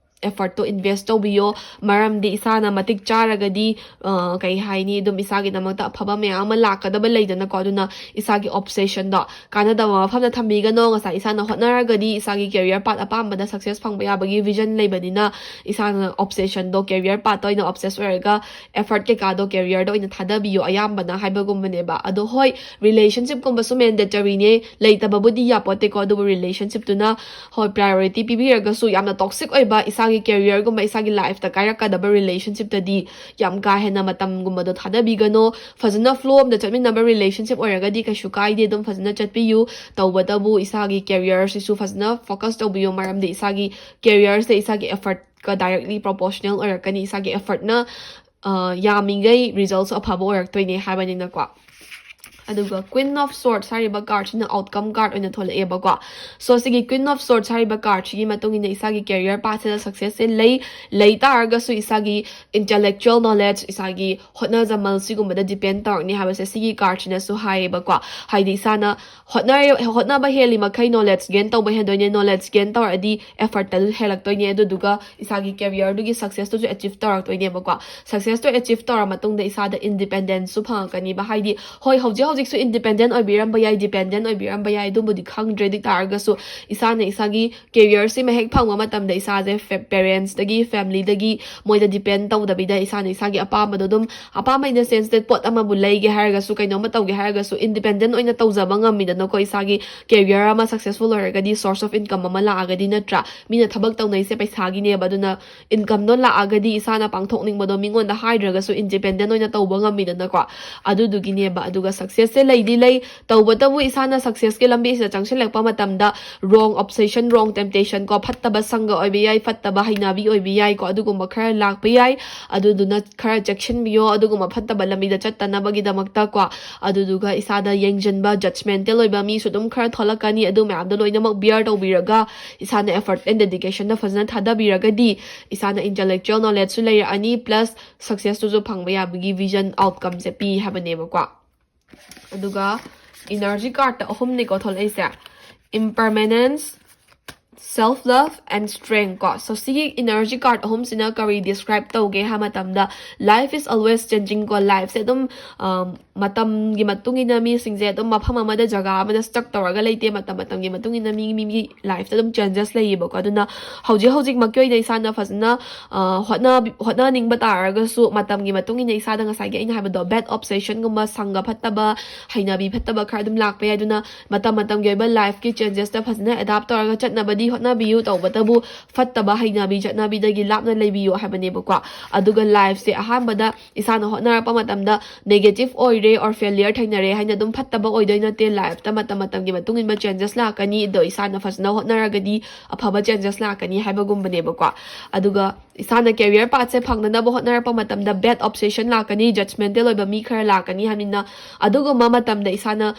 effortꯇꯣ invest ꯇꯧꯕꯤꯌꯣ꯫ ꯃꯔꯝꯗꯤ ꯏꯁꯥꯅ ꯃꯇꯤꯛ ꯆꯥꯔꯒꯗꯤ, ꯑ, ꯀꯩ ꯍꯥꯏꯅꯤ, ꯑꯗꯨꯝ ꯏꯁꯥꯒꯤꯗꯃꯛꯇ ꯑꯐꯕ ꯃꯌꯥꯝ ꯑꯃ ꯂꯥꯛꯀꯗꯕ ꯂꯩꯗꯅꯀꯣ꯫ ꯑꯗꯨꯅ ꯏꯁꯥꯒꯤ obsessionꯗꯣ ꯀꯥꯟꯅꯗꯕ ꯃꯐꯝꯗ ꯊꯝꯕꯤꯒꯅꯣ꯫ ꯉꯁꯥꯏ ꯏꯁꯥꯅ ꯍꯣꯠꯅꯔꯒꯗꯤ ꯏꯁꯥꯒꯤ career path ꯑꯄꯥꯝꯕꯗ success ꯐꯪꯕ ꯌꯥꯕꯒꯤ vision ꯂꯩꯕꯅꯤꯅ, ꯏꯁꯥꯅ obsessionꯗꯣ, career pathꯇ ꯑꯣꯏꯅ obsess ꯑꯣꯏꯔꯒ effort ꯀꯩꯀꯥꯗꯣ careerꯗ ꯑꯣꯏꯅ ꯊꯥꯗꯕꯤꯌꯣ ꯑꯌꯥꯝꯕꯅ ꯍꯥꯏꯕꯒꯨꯝꯕꯅꯦꯕ꯫ ꯑꯗꯣ ꯍꯣꯏ, relationshipꯀꯨꯝꯕꯁꯨ mandatoryꯅꯦ, ꯂꯩꯇꯕꯕꯨꯗꯤ ꯌꯥꯄꯣꯠꯇꯦꯀꯣ꯫ ꯑꯗꯨꯕꯨ relationshipꯇꯨꯅ, ꯍꯣꯏ, priority ꯄꯤꯕꯤꯔꯒꯁꯨ, ꯌꯥꯝꯅ toxic ꯑꯣꯏꯕ, ꯏꯁꯥꯒꯤ careerꯒꯨꯝꯕ, ꯏꯁꯥꯒꯤ lifeꯇ ꯀꯥꯏꯔꯛꯀꯗꯕ relationshipꯇꯗꯤ ꯌꯥꯝ ꯀꯥ ꯍꯦꯟꯅ ꯃꯇꯝꯒꯨꯝꯕꯗꯣ ꯊꯥꯗꯕꯤꯒꯅꯣ꯫ ꯐꯖꯅ flow ꯑꯝꯗ ꯆꯠꯃꯤꯟꯅꯕ relationship ꯑꯣꯏꯔꯒꯗꯤ ꯀꯩꯁꯨ ꯀꯥꯏꯗꯦ, ꯑꯗꯨꯝ ꯐꯖꯅ ꯆꯠꯄꯤꯌꯨ꯫ ꯇꯧꯕꯇꯕꯨ ꯏꯁꯥꯒꯤ careerꯁꯤꯁꯨ ꯐꯖꯅ focus ꯇꯧꯕꯤꯌꯨ, ꯃꯔꯝꯗꯤ ꯏꯁꯥꯒꯤ careerꯁꯦ ꯏꯁꯥꯒꯤ effortꯀ directly proportional ꯑꯣꯏꯔꯛꯀꯅꯤ꯫ ꯏꯁꯥꯒꯤ effortꯅ, ꯑ, ꯌꯥꯝꯃꯤꯉꯩ resultꯁꯨ ꯑꯐꯕ ꯑꯣꯏꯔꯛꯇꯣꯏꯅꯦ ꯍꯥꯏꯕꯅꯤꯅꯀꯣ꯫ ꯑꯗꯨꯒ Queen of Swords ꯍꯥꯏꯔꯤꯕ card ꯁꯤꯅ outcome card ꯑꯣꯏꯅ ꯊꯣꯛꯂꯛꯑꯦꯕꯀꯣ꯫ So ꯁꯤꯒꯤ Queen of Swords ꯍꯥꯏꯔꯤꯕ card ꯁꯤꯒꯤ ꯃꯇꯨꯡ ꯏꯟꯅ ꯏꯁꯥꯒꯤ career path ꯁꯤꯗ success ꯁꯦ ꯂꯩ꯫ ꯂꯩ ꯇꯥꯔꯒꯁꯨ ꯏꯁꯥꯒꯤ intellectual knowledge, ꯏꯁꯥꯒꯤ ꯍꯣꯠꯅꯖꯃꯜ ꯁꯤꯒꯨꯝꯕꯗ depend ꯇꯧꯔꯛꯅꯤ ꯍꯥꯏꯕꯁꯦ ꯁꯤꯒꯤ card ꯁꯤꯅꯁꯨ ꯍꯥꯏꯌꯦꯕꯀꯣ꯫ ꯍꯥꯏꯗꯤ ꯏꯁꯥꯅ ꯍꯣꯠꯅꯔ-, ꯍꯣꯠꯅꯕ ꯍꯦꯜꯂꯤ ꯃꯈꯩ knowledge gain ꯇꯧꯕ ꯍꯦꯟꯗꯣꯏꯅꯦ꯫ Knowledge gain ꯇꯧꯔꯗꯤ effort ꯇꯁꯨ ꯍꯦꯜꯂꯛꯇꯣꯏꯅꯦ꯫ ꯑꯗꯨꯗꯨꯒ ꯏꯁꯥꯒꯤ career ꯗꯨꯒꯤ success ꯇꯨꯁꯨ achieve ꯇꯧꯔꯛꯇꯣꯏꯅꯦꯕꯀꯣ꯫ Success ꯇꯣ achieve ꯇꯧꯔ ꯃꯇꯨꯡꯗ ꯏꯁꯥꯗ independence ꯁꯨ ꯐꯪꯉꯛꯀꯅꯤꯕ꯫ ꯍꯥꯏꯗꯤ ꯍꯣꯏ, ꯍꯧꯖꯤꯛ ꯍꯧꯖꯤꯛꯁꯨ independent ꯑꯣꯏꯕꯤꯔꯝꯕ ꯌꯥꯏ, dependent ꯑꯣꯏꯕꯤꯔꯝꯕ ꯌꯥꯏ, ꯑꯗꯨꯕꯨꯗꯤ ꯈꯪꯗ꯭ꯔꯦ꯫ ꯑꯗꯨ ꯇꯥꯔꯒꯁꯨ ꯏꯁꯥꯅ ꯏꯁꯥꯒꯤ career ꯁꯤꯃ ꯍꯦꯛ ꯐꯪꯕ ꯃꯇꯝꯗ ꯏꯁꯥꯁꯦ parents ꯇꯒꯤ, family ꯗꯒꯤ ꯃꯣꯏꯗ depend ꯇꯧꯗꯕꯤꯗ ꯏꯁꯥꯅ ꯏꯁꯥꯒꯤ ꯑꯄꯥꯝꯕꯗꯣ ꯑꯗꯨꯝ, ꯑꯄꯥꯝꯕ in the sense that ꯄꯣꯠ ꯑꯃꯕꯨ ꯂꯩꯒꯦ ꯍꯥꯏꯔꯒꯁꯨ, ꯀꯩꯅꯣꯝꯃ ꯇꯧꯒꯦ ꯍꯥꯏꯔꯒꯁꯨ, independent ꯑꯣꯏꯅ ꯇꯧꯖꯕ ꯉꯝꯃꯤꯗꯅꯀꯣ꯫ ꯏꯁꯥꯒꯤ career ꯑꯃ successful ꯑꯣꯏꯔꯒꯗꯤ source of income ꯑꯃ ꯂꯥꯛꯑꯒꯗꯤ, ꯅꯠꯇ꯭ꯔꯥ? ꯃꯤꯅ ꯊꯕꯛ ꯇꯧꯅꯩꯁꯦ ꯄꯩꯁꯥꯒꯤꯅꯦꯕ꯫ ꯑꯗꯨꯅ income ꯗꯣ ꯂꯥꯛꯑꯒꯗꯤ ꯏꯁꯥꯅ ꯄꯥꯡꯊꯣꯛꯅꯤꯡꯕꯗꯣ ꯃꯤꯉꯣꯟꯗ ꯍꯥꯏꯗ꯭ꯔꯒꯁꯨ independent ꯑꯣꯏꯅ ꯇꯧꯕ ꯉꯝꯃꯤꯗꯅꯀꯣ꯫ ꯑꯗꯨꯗꯨꯒꯤꯅꯦꯕ꯫ ꯑꯗꯨꯒ success ꯁꯦ ꯂꯩꯗꯤ ꯂꯩ, ꯇꯧꯕꯇꯕꯨ ꯏꯁꯥꯅ success ꯀꯤ ꯂꯝꯕꯤꯁꯤꯗ ꯆꯪꯁꯤꯜꯂꯛꯄ ꯃꯇꯝꯗ wrong obsession, wrong temptation ꯀꯣ, ꯐꯠꯇꯕ ꯁꯪꯒ ꯑꯣꯏꯕ ꯌꯥꯏ, ꯐꯠꯇꯕ ꯍꯩꯅꯕꯤ ꯑꯣꯏꯕ ꯌꯥꯏꯀꯣ, ꯑꯗꯨꯒꯨꯝꯕ ꯈꯔ ꯂꯥꯛꯄ ꯌꯥꯏ꯫ ꯑꯗꯨꯗꯨꯅ ꯈꯔ ꯆꯦꯛꯁꯤꯟꯕꯤꯌꯣ ꯑꯗꯨꯒꯨꯝꯕ ꯐꯠꯇꯕ ꯂꯝꯕꯤꯗ ꯆꯠꯇꯅꯕꯒꯤꯗꯃꯛꯇ ꯀꯣ꯫ ꯑꯗꯨꯗꯨꯒ ꯏꯁꯥꯗ ꯌꯦꯡꯁꯤꯟꯕ, judgmental ꯑꯣꯏꯕ ꯃꯤꯁꯨ ꯑꯗꯨꯝ ꯈꯔ ꯊꯣꯛꯂꯛꯀꯅꯤ꯫ ꯑꯗꯨ ꯃꯌꯥꯝꯗꯣ ꯂꯣꯏꯅꯃꯛ bear ꯇꯧꯕꯤꯔꯒ ꯏꯁꯥꯅ effort and dedication ꯗ ꯐꯖꯅ ꯊꯥꯗꯕꯤꯔꯒꯗꯤ ꯏꯁꯥꯅ intellectual knowledge ꯁꯨ ꯂꯩꯔꯛꯑꯅꯤ, plus success ꯇꯨꯁꯨ ꯐꯪꯕ ꯌꯥꯕꯒꯤ vision, outcome ꯁꯦ ꯄꯤ ꯍꯥꯏꯕꯅꯦꯕꯀꯣ꯫ ꯑꯗꯨꯒ energy card ꯇ ꯑꯍꯨꯝꯅꯤꯀꯣ ꯊꯣꯛꯂꯛꯏꯁꯦ: Impermanence, Self Love and Strength ꯀꯣ꯫ So ꯁꯤꯒꯤ energy card ꯑꯍꯨꯝꯁꯤꯅ ꯀꯔꯤ describe ꯇꯧꯒꯦ ꯍꯥꯏꯕ ꯃꯇꯝꯗ, life is always changing ꯀꯣ꯫ Life ꯁꯦ ꯑꯗꯨꯝ, ꯑ, ꯃꯇꯝꯒꯤ ꯃꯇꯨꯡ ꯏꯟꯅ ꯃꯤꯁꯤꯡꯁꯦ ꯑꯗꯨꯝ ꯃꯐꯝ ꯑꯃꯗ, ꯖꯒꯥ ꯑꯃꯗ stuck ꯇꯧꯔꯒ ꯂꯩꯇꯦ꯫ ꯃꯇꯝ ꯃꯇꯝꯒꯤ ꯃꯇꯨꯡ ꯏꯟꯅ ꯃꯤ, ꯃꯤ, ꯃꯤ life ꯇ ꯑꯗꯨꯝ changes ꯂꯩꯌꯦꯕꯀꯣ꯫ ꯑꯗꯨꯅ ꯍꯧꯖꯤꯛ ꯍꯧꯖꯤꯛꯃꯛꯀꯤ ꯑꯣꯏꯅ ꯏꯁꯥꯅ ꯐꯖꯅ, ꯑ, ꯍꯣꯠꯅꯕꯤ-, ꯍꯣꯠꯅꯅꯤꯡꯕ ꯇꯥꯔꯒꯁꯨ, ꯃꯇꯝꯒꯤ ꯃꯇꯨꯡ ꯏꯟꯅ ꯏꯁꯥꯗ ꯉꯁꯥꯏꯒꯤ ꯑꯩꯅ ꯍꯥꯏꯕꯗꯣ, bad obsession ꯒꯨꯝꯕ, ꯁꯪꯒ ꯐꯠꯇꯕ, ꯍꯩꯅꯕꯤ ꯐꯠꯇꯕ ꯈꯔ ꯑꯗꯨꯝ ꯂꯥꯛꯄ ꯌꯥꯏ꯫ ꯑꯗꯨꯅ ꯃꯇꯝ ꯃꯇꯝꯒꯤ ꯑꯣꯏꯕ life ꯀꯤ changes ꯇ ꯐꯖꯅ adapt ꯇꯧꯔꯒ ꯆꯠꯅꯕꯗꯤ ꯍꯣꯠꯅꯕꯤꯌꯨ꯫ ꯇꯧꯕꯇꯕꯨ ꯐꯠꯇꯕ ꯍꯩꯅꯕꯤ ꯆꯠꯅꯕꯤꯗꯒꯤ ꯂꯥꯞꯅ ꯂꯩꯕꯤꯌꯨ ꯍꯥꯏꯕꯅꯦꯕꯀꯣ꯫ ꯑꯗꯨꯒ life ꯁꯦ ꯑꯍꯥꯟꯕꯗ ꯏꯁꯥꯅ ꯍꯣꯠꯅꯔꯛꯄ ꯃꯇꯝꯗ negative ꯑꯣꯏꯔꯦ or failure ꯊꯦꯡꯅꯔꯦ ꯍꯥꯏꯅ ꯑꯗꯨꯝ ꯐꯠꯇꯕ ꯑꯣꯏꯗꯣꯏ ꯅꯠꯇꯦ꯫ Life ꯇ ꯃꯇꯝ ꯃꯇꯝꯒꯤ ꯃꯇꯨꯡ ꯏꯟꯕ changes ꯂꯥꯛꯀꯅꯤ꯫ ꯑꯗꯣ ꯏꯁꯥꯅ ꯐꯖꯅ ꯍꯣꯠꯅꯔꯒꯗꯤ ꯑꯐꯕ changes ꯂꯥꯛꯀꯅꯤ ꯍꯥꯏꯕꯒꯨꯝꯕꯅꯦꯕꯀꯣ꯫ ꯑꯗꯨꯒ ꯏꯁꯥꯅ career pathꯁꯦ ꯐꯪꯅꯅꯕ ꯍꯣꯠꯅꯔꯛꯄ ꯃꯇꯝꯗ bad obsession ꯂꯥꯛꯀꯅꯤ, judgmental ꯑꯣꯏꯕ ꯃꯤ ꯈꯔ ꯂꯥꯛꯀꯅꯤ ꯍꯥꯏꯕꯅꯤꯅ, ꯑꯗꯨꯒꯨꯝꯕ ꯃꯇꯝꯗ ꯏꯁꯥꯅ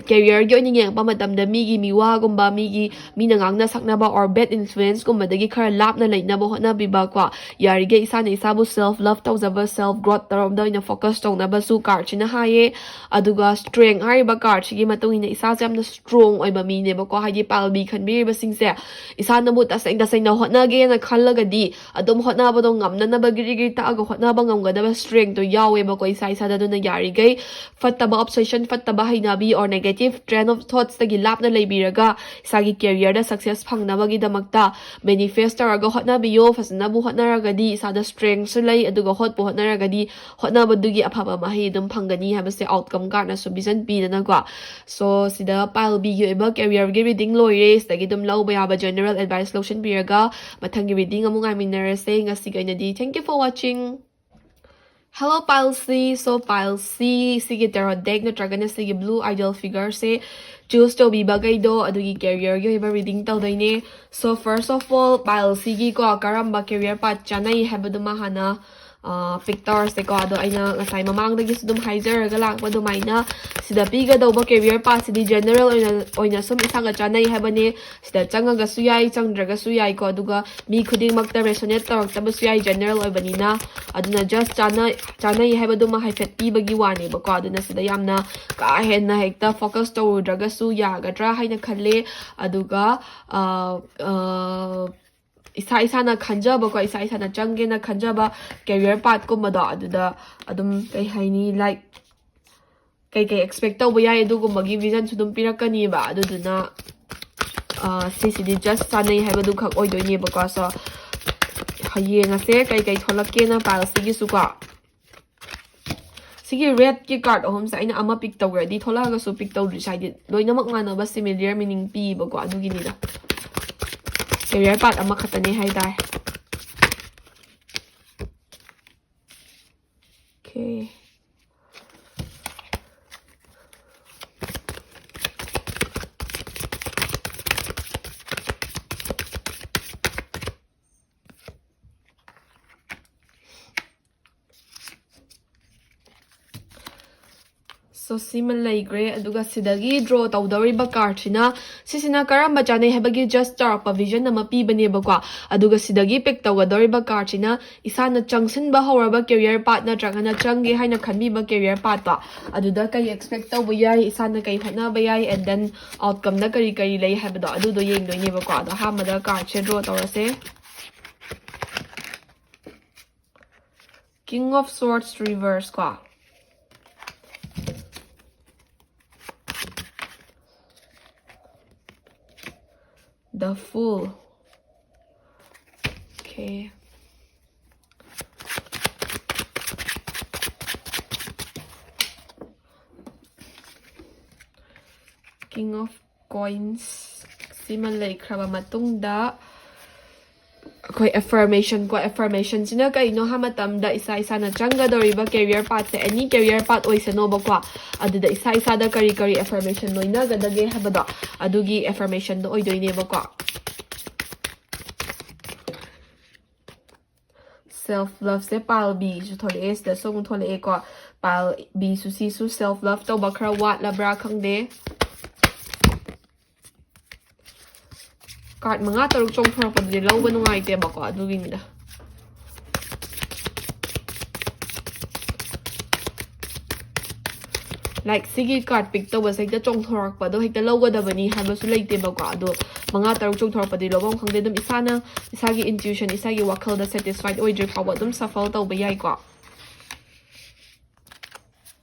careerꯒꯤ ꯑꯣꯏꯅ ꯌꯦꯡꯉꯛꯄ ꯃꯇꯝꯗ ꯃꯤꯒꯤ ꯃꯤꯋꯥꯒꯨꯝꯕ, ꯃꯤꯒꯤ ꯃꯤꯅ ꯉꯥꯡꯅ ꯁꯛꯅꯕ or bad influenceꯀꯨꯝꯕꯗꯒꯤ ꯈꯔ ꯂꯥꯞꯅ ꯂꯩꯅꯕ ꯍꯣꯠꯅꯕꯤꯕ ꯀꯣ꯫ ꯌꯥꯔꯤꯈꯩ ꯏꯁꯥꯅ ꯏꯁꯥꯕꯨ self love ꯇꯧꯖꯕ, self growth ꯇꯧꯔꯣꯝꯗ ꯑꯣꯏꯅ focus ꯇꯧꯅꯕꯁꯨ cardꯁꯤꯅ ꯍꯥꯏꯌꯦ꯫ ꯑꯗꯨꯒ strength ꯍꯥꯏꯔꯤꯕ cardꯁꯤꯒꯤ ꯃꯇꯨꯡ ꯏꯟꯅ ꯏꯁꯥꯁꯦ ꯌꯥꯝꯅ strong ꯑꯣꯏꯕ ꯃꯤꯅꯦꯕꯀꯣ꯫ ꯍꯥꯏꯗꯤ pile B ꯈꯟꯕꯤꯔꯤꯕꯁꯤꯡꯁꯦ, ꯏꯁꯥꯅꯕꯨ ꯇꯁꯦꯡ ꯇꯁꯦꯡꯅ ꯍꯣꯠꯅꯒꯦꯅ ꯈꯜꯂꯒꯗꯤ ꯑꯗꯨꯝ ꯍꯣꯠꯅꯕꯗꯣ ꯉꯝꯅꯅꯕ ꯒꯤꯔꯤ ꯒꯤꯔꯤ ꯇꯛꯑꯒ ꯍꯣꯠꯅꯕ ꯉꯝꯒꯗꯕ strengthꯗꯣ ꯌꯥꯎꯋꯦꯕꯀꯣ ꯏꯁꯥ ꯏꯁꯥꯗ꯫ ꯑꯗꯨꯅ ꯌꯥꯔꯤꯈꯩ ꯐꯠꯇꯕ obsession, ꯐꯠꯇꯕ ꯍꯩꯅꯕꯤ or negative train of thoughtsꯇꯒꯤ ꯂꯥꯞꯅ ꯂꯩꯕꯤꯔꯒ ꯏꯁꯥꯒꯤ careerꯗ success ꯐꯪꯅꯕꯒꯤꯗꯃꯛꯇ manifest ꯇꯧꯔꯒ ꯍꯣꯠꯅꯕꯤꯌꯣ꯫ ꯐꯖꯅꯕꯨ ꯍꯣꯠꯅꯔꯒꯗꯤ ꯏꯁꯥꯗ strengthꯁꯨ ꯂꯩ, ꯑꯗꯨꯒ ꯍꯣꯠꯄꯨ ꯍꯣꯠꯅꯔꯒꯗꯤ ꯍꯣꯠꯅꯕꯗꯨꯒꯤ ꯑꯐꯕ ꯃꯍꯩ ꯑꯗꯨꯝ ꯐꯪꯒꯅꯤ ꯍꯥꯏꯕꯁꯦ outcome cardꯅꯁꯨ vision ꯄꯤꯗꯅꯀꯣ꯫ So ꯁꯤꯗ pile Bꯒꯤ ꯑꯣꯏꯕ careerꯒꯤ reading ꯂꯣꯏꯔꯦ꯫ ꯁꯤꯗꯒꯤ ꯑꯗꯨꯝ ꯂꯧꯕ ꯌꯥꯕ general advice ꯂꯧꯁꯤꯟꯕꯤꯔꯒ ꯃꯊꯪꯒꯤ reading ꯑꯃꯨꯛ ꯉꯥꯏꯃꯤꯟꯅꯔꯁꯦ꯫ ꯉꯁꯤꯒꯤ ꯑꯣꯏꯅꯗꯤ thank you for watching. Hello pile C, so pile C, ꯁꯤꯒꯤ tarot deck ꯅꯠꯇ꯭ꯔꯒꯅ ꯁꯤꯒꯤ blue ideal figureꯁꯦ choose ꯇꯧꯕꯤꯕꯈꯩꯗꯣ ꯑꯗꯨꯒꯤ careerꯒꯤ ꯑꯣꯏꯕ reading ꯇꯧꯗꯣꯏꯅꯦ꯫ So first of all, pile Cꯒꯤꯀꯣ ꯀꯔꯝꯕ career path ꯆꯥꯅꯩ ꯍꯥꯏꯕꯗꯨꯃ ꯍꯥꯟꯅ pick ꯇꯧꯔꯁꯦꯀꯣ꯫ ꯑꯗꯣ ꯑꯩꯅ ꯉꯁꯥꯏ ꯃꯃꯥꯡꯗꯒꯤꯁꯨ ꯑꯗꯨꯝ ꯍꯥꯏꯖꯔꯒ ꯂꯥꯛꯄ ꯑꯗꯨꯃꯥꯏꯅ, ꯁꯤꯗ ꯄꯤꯒꯗꯧꯕ career pathꯁꯤꯗꯤ general ꯑꯣꯏꯅ ꯑꯣꯏꯅ ꯁꯨꯝ ꯏꯁꯥꯒ ꯆꯥꯅꯩ ꯍꯥꯏꯕꯅꯦ꯫ ꯁꯤꯗ ꯆꯪꯉꯒꯁꯨ ꯌꯥꯏ, ꯆꯪꯗ꯭ꯔꯒꯁꯨ ꯌꯥꯏꯀꯣ꯫ ꯑꯗꯨꯒ ꯃꯤ ꯈꯨꯗꯤꯡꯃꯛꯇ resonate ꯇꯧꯔꯛꯇꯕꯁꯨ ꯌꯥꯏ, general ꯑꯣꯏꯕꯅꯤꯅ꯫ ꯑꯗꯨꯅ just ꯆꯥꯅ ꯆꯥꯅꯩ ꯍꯥꯏꯕꯗꯨꯃ ꯍꯥꯏꯐꯦꯠ ꯄꯤꯕꯒꯤ ꯋꯥꯅꯦꯕꯀꯣ꯫ ꯑꯗꯨꯅ ꯁꯤꯗ ꯌꯥꯝꯅ ꯀꯥ ꯍꯦꯟꯅ ꯍꯦꯛꯇ focus ꯇꯧꯔꯨꯗ꯭ꯔꯒꯁꯨ ꯌꯥꯒꯗ꯭ꯔꯥ ꯍꯥꯏꯅ ꯈꯜꯂꯦ꯫ ꯑꯗꯨꯒ ꯑ, ꯑ, ꯏꯁꯥ ꯏꯁꯥꯅ ꯈꯟꯖꯕꯀꯣ, ꯏꯁꯥ ꯏꯁꯥꯅ ꯆꯪꯒꯦꯅ ꯈꯟꯖꯕ career pathꯀꯨꯝꯕꯗꯣ, ꯑꯗꯨꯗ ꯑꯗꯨꯝ ꯀꯩ ꯍꯥꯏꯅꯤ, like ꯀꯩꯀꯩ expect ꯇꯧꯕ ꯌꯥꯏ ꯑꯗꯨꯒꯨꯝꯕꯒꯤ visionꯁꯨ ꯑꯗꯨꯝ ꯄꯤꯔꯛꯀꯅꯤꯕ꯫ ꯑꯗꯨꯗꯨꯅ ꯑ, ꯁꯤꯁꯤꯗꯤ just ꯆꯥꯅꯩ ꯍꯥꯏꯕꯗꯨ ꯈꯛ ꯑꯣꯏꯗꯣꯏꯅꯦꯕꯀꯣ꯫ So ꯌꯦꯡꯉꯁꯦ ꯀꯩꯀꯩ ꯊꯣꯛꯂꯛꯀꯦꯅ pile Cꯒꯤꯁꯨꯀꯣ꯫ ꯁꯤꯒꯤ redꯀꯤ card ꯑꯍꯨꯝꯁꯦ ꯑꯩꯅ ꯑꯃ pick ꯇꯧꯈ꯭ꯔꯗꯤ ꯊꯣꯛꯂꯛꯑꯒꯁꯨ pick ꯇꯧꯗ꯭ꯔꯤꯁꯦ, ꯍꯥꯏꯗꯤ ꯂꯣꯏꯅꯃꯛ ꯃꯥꯟꯅꯕ similar meaning ꯄꯤꯕꯀꯣ, ꯑꯗꯨꯒꯤꯅꯤꯗ꯫ Career path ꯑꯃꯈꯛꯇꯅꯦ ꯍꯥꯏꯇꯥꯔꯦ꯫ Okay. ꯁꯤꯃ ꯂꯩꯈ꯭ꯔꯦ꯫ ꯑꯗꯨꯒ ꯁꯤꯗꯒꯤ ꯗ꯭ꯔꯣ ꯇꯧꯗꯧꯔꯤꯕ ꯀꯥꯔꯠꯁꯤꯅ, ꯁꯤꯁꯤꯅ ꯀꯔꯝꯕ ꯆꯥꯅꯩ ꯍꯥꯏꯕꯒꯤ ꯖꯁ ꯆꯥꯎꯔꯥꯛꯄ ꯚꯤꯖꯟ ꯑꯃ ꯄꯤꯕꯅꯦꯕꯀꯣ꯫ ꯑꯗꯨꯒ ꯁꯤꯗꯒꯤ ꯄꯤꯛ ꯇꯧꯒꯗꯧꯔꯤꯕ ꯀꯥꯔꯠꯁꯤꯅ ꯏꯁꯥꯅ ꯆꯪꯁꯤꯟꯕ ꯍꯧꯔꯕ ꯀꯦꯔꯤꯌꯔ ꯄꯥꯠ ꯅꯠꯇ꯭ꯔꯒꯅ ꯆꯪꯒꯦ ꯍꯥꯏꯅ ꯈꯟꯕꯤꯕ ꯀꯦꯔꯤꯌꯔ ꯄꯥꯠꯇꯣ, ꯑꯗꯨꯗ ꯀꯩ ꯑꯦꯛꯁꯄꯦꯛ ꯇꯧꯕ ꯌꯥꯏ, ꯏꯁꯥꯅ ꯀꯩ ꯍꯣꯠꯅꯕ ꯌꯥꯏ, and then ꯑꯥꯎꯠꯀꯝꯗ ꯀꯔꯤ ꯀꯔꯤ ꯂꯩ ꯍꯥꯏꯕꯗꯣ, ꯑꯗꯨꯗꯣ ꯌꯦꯡꯗꯣꯏꯅꯦꯕꯀꯣ꯫ ꯑꯗꯣ ꯑꯍꯥꯟꯕꯗ ꯀꯥꯔꯠꯁꯦ ꯗ꯭ꯔꯣ ꯇꯧꯔꯁꯦ꯫ King of Swords reverse ꯀꯣ꯫ The Fool. Okay. King of Coins ꯁꯤꯃ ꯂꯩꯈ꯭ꯔꯕ ꯃꯇꯨꯡꯗ, ꯑꯩꯈꯣꯏ affirmation ꯀꯣ, affirmationꯁꯤꯅ ꯀꯩꯅꯣ ꯍꯥꯏ ꯃꯇꯝꯗ, ꯏꯁꯥ ꯏꯁꯥꯅ ꯆꯪꯒꯗꯧꯔꯤꯕ ꯀꯦꯔꯤꯌꯔ ꯄꯥꯠꯁꯦ, any ꯀꯦꯔꯤꯌꯔ ꯄꯥꯠ ꯑꯣꯏꯁꯅꯣꯕꯀꯣ, ꯑꯗꯨꯗ ꯏꯁꯥ ꯏꯁꯥꯗ ꯀꯔꯤ ꯀꯔꯤ affirmation ꯂꯣꯏꯅꯒꯗꯒꯦ ꯍꯥꯏꯕꯗꯣ, ꯑꯗꯨꯒꯤ affirmationꯗꯣ ꯑꯣꯏꯗꯣꯏꯅꯦꯕꯀꯣ꯫ Self loveꯁꯦ pile Bꯁꯨ ꯊꯣꯛꯂꯛꯑꯦ, ꯁꯤꯗꯁꯨ ꯑꯃꯨꯛ ꯊꯣꯛꯂꯛꯑꯦꯀꯣ꯫ Pile Bꯁꯨ, ꯁꯤꯁꯨ self love ꯇꯧꯕ ꯈꯔ ꯋꯥꯠꯂꯕ꯭ꯔꯥ ꯈꯪꯗꯦ꯫ ꯀꯥꯔꯠ ꯃꯉꯥ ꯇꯔꯨꯛ ꯆꯣꯡꯊꯣꯔꯛꯄꯗꯨꯗꯤ ꯂꯧꯕ ꯅꯨꯡꯉꯥꯏꯇꯦꯕꯀꯣ, ꯑꯗꯨꯒꯤꯅꯤꯗ꯫ Like, ꯁꯤꯒꯤ ꯀꯥꯔꯠ ꯄꯤꯛ ꯇꯧꯕꯁꯦ ꯍꯦꯛꯇ ꯆꯣꯡꯊꯣꯔꯛꯄꯗꯣ ꯍꯦꯛꯇ ꯂꯧꯒꯗꯕꯅꯤ ꯍꯥꯏꯕꯁꯨ ꯂꯩꯇꯦꯕꯀꯣ꯫ ꯑꯗꯣ ꯃꯉꯥ ꯇꯔꯨꯛ ꯆꯣꯡꯊꯣꯔꯛꯄꯗꯤ ꯂꯧꯐꯝ ꯈꯪꯗꯦ꯫ ꯑꯗꯨꯝ ꯏꯁꯥꯅ, ꯏꯁꯥꯒꯤ intuition, ꯏꯁꯥꯒꯤ ꯋꯥꯈꯜꯗ satisfied ꯑꯣꯏꯗ꯭ꯔꯤ ꯐꯥꯎꯕ ꯑꯗꯨꯝ shuffle ꯇꯧꯕ ꯌꯥꯏꯀꯣ꯫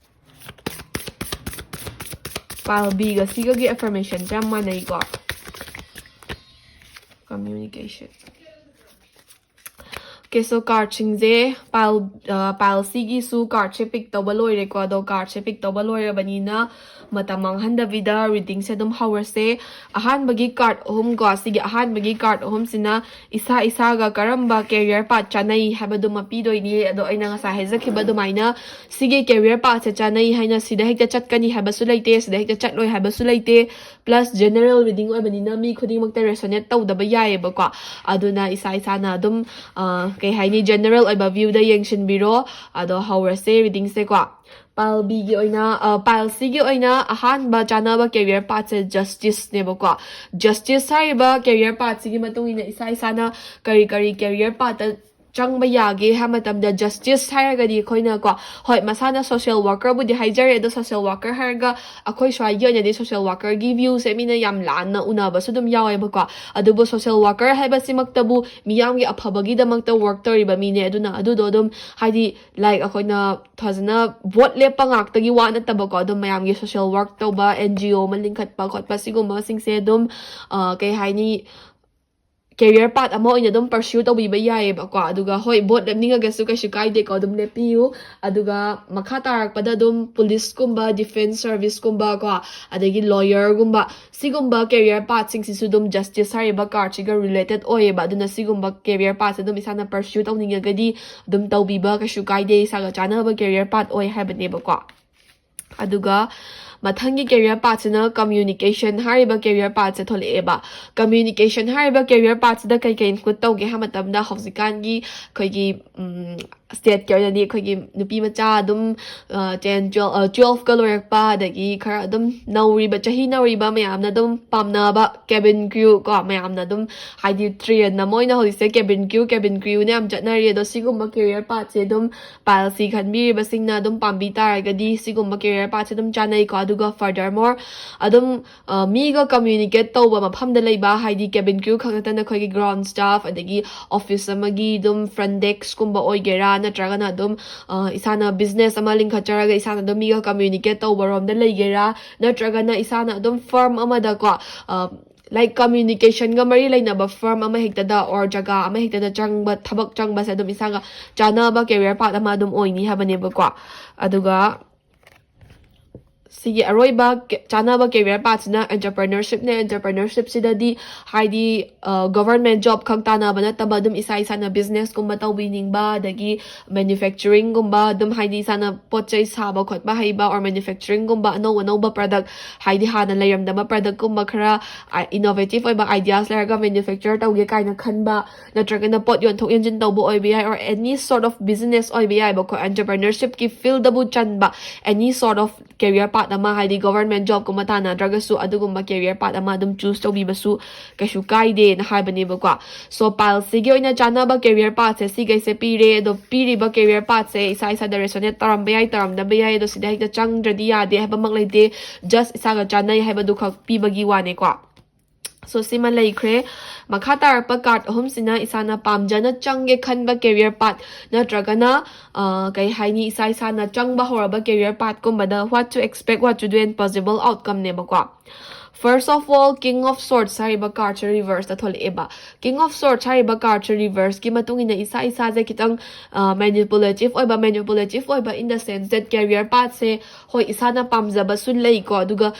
Pile Bꯒ ꯁꯤꯒꯒꯤ affirmationꯁꯦ ꯌꯥꯝ ꯃꯥꯟꯅꯩꯀꯣ꯫ Communication. Okay, so cardꯁꯤꯡꯁꯦ pile, pile Cꯒꯤꯁꯨ cardꯁꯦ pick ꯇꯧꯕ ꯂꯣꯏꯔꯦꯀꯣ꯫ ꯑꯗꯣ cardꯁꯦ pick ꯇꯧꯕ ꯂꯣꯏꯔꯕꯅꯤꯅ ꯃꯇꯝ ꯃꯥꯡꯍꯟꯗꯕꯤꯗ readingꯁꯦ ꯑꯗꯨꯝ ꯍꯧꯔꯁꯦ꯫ ꯑꯍꯥꯟꯕꯒꯤ card ꯑꯍꯨꯝ ꯀꯣ, ꯁꯤꯒꯤ ꯑꯍꯥꯟꯕꯒꯤ card ꯑꯍꯨꯝꯁꯤꯅ ꯏꯁꯥ ꯏꯁꯥꯒ ꯀꯔꯝꯕ career path ꯆꯥꯅꯩ ꯍꯥꯏꯕꯗꯨꯃ ꯄꯤꯗꯣꯏꯅꯦ꯫ ꯑꯗꯣ ꯑꯩꯅ ꯉꯁꯥꯏ ꯍꯥꯏꯖꯈꯤꯕ ꯑꯗꯨꯃꯥꯏꯅ ꯁꯤꯒꯤ career pathꯁꯦ ꯆꯥꯅꯩ ꯍꯥꯏꯅ ꯁꯤꯗ ꯍꯦꯛꯇ ꯆꯠꯀꯅꯤ ꯍꯥꯏꯕꯁꯨ ꯂꯩꯇꯦ, ꯁꯤꯗ ꯍꯦꯛꯇ ꯆꯠꯂꯣꯏ ꯍꯥꯏꯕꯁꯨ ꯂꯩꯇꯦ꯫ Plus general reading ꯑꯣꯏꯕꯅꯤꯅ ꯃꯤ ꯈꯨꯗꯤꯡꯃꯛꯇ resonate ꯇꯧꯗꯕ ꯌꯥꯏꯌꯦꯕꯀꯣ꯫ ꯑꯗꯨꯅ ꯏꯁꯥ ꯏꯁꯥꯅ ꯑꯗꯨꯝ, ꯑ, ꯀꯩ ꯍꯥꯏꯅꯤ, general ꯑꯣꯏꯕ view ꯗ ꯌꯦꯡꯁꯤꯟꯕꯤꯔꯣ꯫ ꯑꯗꯣ ꯍꯧꯔꯁꯦ reading ꯁꯦꯀꯣ꯫ Pile B ꯒꯤ ꯑꯣꯏꯅ, ꯑ, pile C ꯒꯤ ꯑꯣꯏꯅ ꯑꯍꯥꯟꯕ ꯆꯥꯅꯕ career path ꯁꯦ Justice ꯅꯦꯕꯀꯣ꯫ Justice ꯍꯥꯏꯔꯤꯕ career path ꯁꯤꯒꯤ ꯃꯇꯨꯡ ꯏꯟꯅ ꯏꯁꯥ ꯏꯁꯥꯅ ꯀꯔꯤ ꯀꯔꯤ career path ꯇ ꯆꯪꯕ ꯌꯥꯒꯦ ꯍꯥꯏꯕ ꯃꯇꯝꯗ, Justice ꯍꯥꯏꯔꯒꯗꯤ ꯑꯩꯈꯣꯏꯅꯀꯣ, ꯍꯣꯏ, ꯃꯁꯥꯅ social worker ꯕꯨꯗꯤ ꯍꯥꯏꯖꯔꯦ, ꯑꯗꯣ social worker ꯍꯥꯏꯔꯒ ꯑꯩꯈꯣꯏ ꯁ꯭ꯋꯥꯏꯒꯤ ꯑꯣꯏꯅꯗꯤ social worker ꯒꯤ view ꯁꯦ ꯃꯤꯅ ꯌꯥꯝ ꯂꯥꯟꯅ ꯎꯅꯕꯁꯨ ꯑꯗꯨꯝ ꯌꯥꯎꯋꯦꯕꯀꯣ꯫ ꯑꯗꯨꯕꯨ social worker ꯍꯥꯏꯕꯁꯤꯃꯛꯇꯕꯨ ꯃꯤꯌꯥꯝꯒꯤ ꯑꯐꯕꯒꯤꯗꯃꯛꯇ work ꯇꯧꯔꯤꯕ ꯃꯤꯅꯦ꯫ ꯑꯗꯨꯅ ꯑꯗꯨꯗꯣ ꯑꯗꯨꯝ, ꯍꯥꯏꯗꯤ, like, ꯑꯩꯈꯣꯏꯅ ꯐꯖꯅ vote ꯂꯦꯞꯄ ꯉꯥꯛꯇꯒꯤ ꯋꯥ ꯅꯠꯇꯕꯀꯣ, ꯑꯗꯨꯝ ꯃꯌꯥꯝꯒꯤ social work ꯇꯧꯕ, N G O ꯑꯃ ꯂꯤꯡꯈꯠꯄ ꯈꯣꯠꯄ, ꯁꯤꯒꯨꯝꯕꯁꯤꯡꯁꯦ ꯑꯗꯨꯝ, ꯑ, ꯀꯩ ꯍꯥꯏꯅꯤ, career path ꯑꯃ ꯑꯣꯏꯅ ꯑꯗꯨꯝ pursue ꯇꯧꯕꯤꯕ ꯌꯥꯏꯌꯦꯕꯀꯣ꯫ ꯑꯗꯨꯒ ꯍꯣꯏ, vote ꯂꯦꯞꯅꯤꯡꯉꯒꯁꯨ ꯀꯩꯁꯨ ꯀꯥꯏꯗꯦꯀꯣ, ꯑꯗꯨꯝ ꯂꯦꯞꯄꯤꯌꯨ꯫ ꯑꯗꯨꯒ ꯃꯈꯥ ꯇꯥꯔꯛꯄꯗ ꯑꯗꯨꯝ police ꯀꯨꯝꯕ, defence service ꯀꯨꯝꯕ ꯀꯣ, ꯑꯗꯒꯤ lawyer ꯒꯨꯝꯕ, ꯁꯤꯒꯨꯝꯕ career path ꯁꯤꯡꯁꯤꯁꯨ ꯑꯗꯨꯝ Justice ꯍꯥꯏꯔꯤꯕ card ꯁꯤꯒ related ꯑꯣꯏꯌꯦꯕ꯫ ꯑꯗꯨꯅ ꯁꯤꯒꯨꯝꯕ career path ꯁꯦ ꯑꯗꯨꯝ ꯏꯁꯥꯅ pursue ꯇꯧꯅꯤꯡꯉꯒꯗꯤ ꯑꯗꯨꯝ ꯇꯧꯕꯤꯕ ꯀꯩꯁꯨ ꯀꯥꯏꯗꯦ, ꯏꯁꯥꯒ ꯆꯥꯟꯅꯕ career path ꯑꯣꯏ ꯍꯥꯏꯕꯅꯦꯕꯀꯣ꯫ ꯑꯗꯨꯒ ꯃꯊꯪꯒꯤ career path ꯁꯤꯅ communication ꯍꯥꯏꯔꯤꯕ career path ꯁꯦ ꯊꯣꯛꯂꯛꯑꯦꯕ꯫ Communication ꯍꯥꯏꯔꯤꯕ career path ꯁꯤꯗ ꯀꯩ ꯀꯩ include ꯇꯧꯒꯦ ꯍꯥꯏꯕ ꯃꯇꯝꯗ, ꯍꯧꯖꯤꯛꯀꯥꯟꯒꯤ ꯑꯩꯈꯣꯏꯒꯤ, ꯎꯝ, state ꯀꯤ ꯑꯣꯏꯅꯗꯤ ꯑꯩꯈꯣꯏꯒꯤ ꯅꯨꯄꯤ ꯃꯆꯥ ꯑꯗꯨꯝ, ꯑ, ten, twelve, ꯑ, twelve ꯀ ꯂꯣꯏꯔꯛꯄ, ꯑꯗꯒꯤ ꯈꯔ ꯑꯗꯨꯝ ꯅꯧꯔꯤꯕ, ꯆꯍꯤ ꯅꯧꯔꯤꯕ ꯃꯌꯥꯝꯅ ꯑꯗꯨꯝ ꯄꯥꯝꯅꯕ cabin crew ꯀꯣ, ꯃꯌꯥꯝꯅ ꯑꯗꯨꯝ, ꯍꯥꯏꯗꯤ, trend ꯑꯃ ꯑꯣꯏꯅ ꯍꯧꯖꯤꯛꯁꯦ cabin crew, cabin crew ꯅ ꯌꯥꯝ ꯆꯠꯅꯔꯤ꯫ ꯑꯗꯣ ꯁꯤꯒꯨꯝꯕ career path ꯁꯦ ꯑꯗꯨꯝ pile C ꯈꯟꯕꯤꯔꯤꯕꯁꯤꯡꯅ ꯑꯗꯨꯝ ꯄꯥꯝꯕꯤ ꯇꯥꯔꯒꯗꯤ ꯁꯤꯒꯨꯝꯕ career path ꯁꯦ ꯑꯗꯨꯝ ꯆꯥꯅꯩꯀꯣ꯫ ꯑꯗꯨꯒ furthermore, ꯑꯗꯨꯝ, ꯑ, ꯃꯤꯒ communicate ꯇꯧꯕ ꯃꯐꯝꯗ ꯂꯩꯕ, ꯍꯥꯏꯗꯤ cabin crew ꯈꯛ ꯅꯠꯇꯅ ꯑꯩꯈꯣꯏꯒꯤ ground staff, ꯑꯗꯒꯤ office ꯑꯃꯒꯤ ꯑꯗꯨꯝ front desk ꯀꯨꯝꯕ ꯑꯣꯏꯒꯦꯔꯥ, ꯅꯠꯇ꯭ꯔꯒꯅ ꯑꯗꯨꯝ, ꯑ, ꯏꯁꯥꯅ business ꯑꯃ ꯂꯤꯡꯈꯠꯆꯔꯒ ꯏꯁꯥꯅ ꯑꯗꯨꯝ ꯃꯤꯒ communicate ꯇꯧꯕꯔꯣꯝꯗ ꯂꯩꯒꯦꯔꯥ, ꯅꯠꯇ꯭ꯔꯒꯅ ꯏꯁꯥꯅ ꯑꯗꯨꯝ firm ꯑꯃꯗꯀꯣ, ꯑ, like, communication ꯒ ꯃꯔꯤ ꯂꯩꯅꯕ firm ꯑꯃ ꯍꯦꯛꯇꯗ or ꯖꯒꯥ ꯑꯃ ꯍꯦꯛꯇꯗ ꯆꯪꯕ, ꯊꯕꯛ ꯆꯪꯕꯁꯦ ꯑꯗꯨꯝ ꯏꯁꯥꯒ ꯆꯥꯟꯅꯕ career path ꯑꯃ ꯑꯗꯨꯝ ꯑꯣꯏꯅꯤ ꯍꯥꯏꯕꯅꯦꯕꯀꯣ꯫ ꯑꯗꯨꯒ ꯁꯤꯒꯤ ꯑꯔꯣꯏꯕ ꯆꯥꯅꯕ career pathꯁꯤꯅ entrepreneurshipꯅꯦ꯫ Entrepreneurshipꯁꯤꯗꯗꯤ ꯍꯥꯏꯗꯤ government job ꯈꯛ ꯇꯥꯟꯅꯕ ꯅꯠꯇꯕ ꯑꯗꯨꯝ ꯏꯁꯥ ꯏꯁꯥꯅ businessꯀꯨꯝꯕ ꯇꯧꯕꯤꯅꯤꯡꯕ, ꯑꯗꯒꯤ manufacturingꯒꯨꯝꯕ, ꯑꯗꯨꯝ ꯍꯥꯏꯗꯤ ꯏꯁꯥꯅ ꯄꯣꯠ ꯆꯩ ꯁꯥꯕ ꯈꯣꯠꯄ ꯍꯩꯕ, or manufacturingꯒꯨꯝꯕ, ꯑꯅꯧ ꯑꯅꯧꯕ product, ꯍꯥꯏꯗꯤ ꯍꯥꯟꯅ ꯂꯩꯔꯝꯗꯕ productꯀꯨꯝꯕ ꯈꯔ innovative ꯑꯣꯏꯕ ideas ꯂꯩꯔꯒ manufacture ꯇꯧꯒꯦ ꯀꯥꯏꯅ ꯈꯟꯕ, ꯅꯠꯇ꯭ꯔꯒꯅ ꯄꯣꯠ ꯌꯣꯟꯊꯣꯛ ꯌꯣꯟꯁꯤꯟ ꯇꯧꯕ ꯑꯣꯏꯕ ꯌꯥꯏ, or any sort of business ꯑꯣꯏꯕ ꯌꯥꯏꯕꯀꯣ꯫ Entrepreneurshipꯀꯤ fieldꯕꯨ ꯆꯟꯕ any sort of career path ꯑꯃ, ꯍꯥꯏꯗꯤ government jobꯀꯨꯝꯕ ꯇꯥꯟꯅꯗ꯭ꯔꯒꯁꯨ ꯑꯗꯨꯒꯨꯝꯕ career path ꯑꯃ ꯑꯗꯨꯝ choose ꯇꯧꯕꯤꯕꯁꯨ ꯀꯩꯁꯨ ꯀꯥꯏꯗꯦꯅ ꯍꯥꯏꯕꯅꯦꯕꯀꯣ꯫ So pileꯁꯤꯒꯤ ꯑꯣꯏꯅ ꯆꯥꯅꯕ career pathꯁꯦ ꯁꯤꯈꯩꯁꯦ ꯄꯤꯔꯦ꯫ ꯑꯗꯣ ꯄꯤꯔꯤꯕ career pathꯁꯦ ꯏꯁꯥ ꯏꯁꯥꯗ resonate ꯇꯧꯔꯝꯕ ꯌꯥꯏ, ꯇꯧꯔꯝꯗꯕ ꯌꯥꯏ, ꯑꯗꯣ ꯁꯤꯗ ꯍꯦꯛꯇ ꯆꯪꯗ꯭ꯔꯗꯤ ꯌꯥꯗꯦ ꯍꯥꯏꯕꯃꯛ ꯂꯩꯇꯦ꯫ Just ꯏꯁꯥꯒ ꯆꯥꯅꯩ ꯍꯥꯏꯕꯗꯨ ꯈꯛ ꯄꯤꯕꯒꯤ ꯋꯥꯅꯦꯀꯣ꯫ So ꯁꯤꯃ ꯂꯩꯈ꯭ꯔꯦ꯫ ꯃꯈꯥ ꯇꯥꯔꯛꯄ card ꯑꯍꯨꯝꯁꯤꯅ ꯏꯁꯥꯅ ꯄꯥꯝꯖꯅ ꯆꯪꯒꯦ ꯈꯟꯕ career path ꯅꯠꯇ꯭ꯔꯒꯅ ꯀꯩ ꯍꯥꯏꯅꯤ, ꯏꯁꯥ ꯏꯁꯥꯅ ꯆꯪꯕ ꯍꯧꯔꯕ career pathꯀꯨꯝꯕꯗ what to expect, what to do and possible outcomeꯅꯦꯕꯀꯣ꯫ First of all, King of Swords ꯍꯥꯏꯔꯤꯕ cardꯁꯦ reverseꯇ ꯊꯣꯛꯂꯛꯑꯦꯕ꯫ King of Swords ꯍꯥꯏꯔꯤꯕ cardꯁꯦ reverseꯀꯤ ꯃꯇꯨꯡ ꯏꯟꯅ ꯏꯁꯥ ꯏꯁꯥꯁꯦ ꯈꯤꯇꯪ manipulative ꯑꯣꯏꯕ, manipulative ꯑꯣꯏꯕ in the sense that career pathꯁꯦ ꯍꯣꯏ, ꯏꯁꯥꯅ ꯄꯥꯝꯖꯕꯁꯨ ꯂꯩꯀꯣ, ꯑꯗꯨꯒ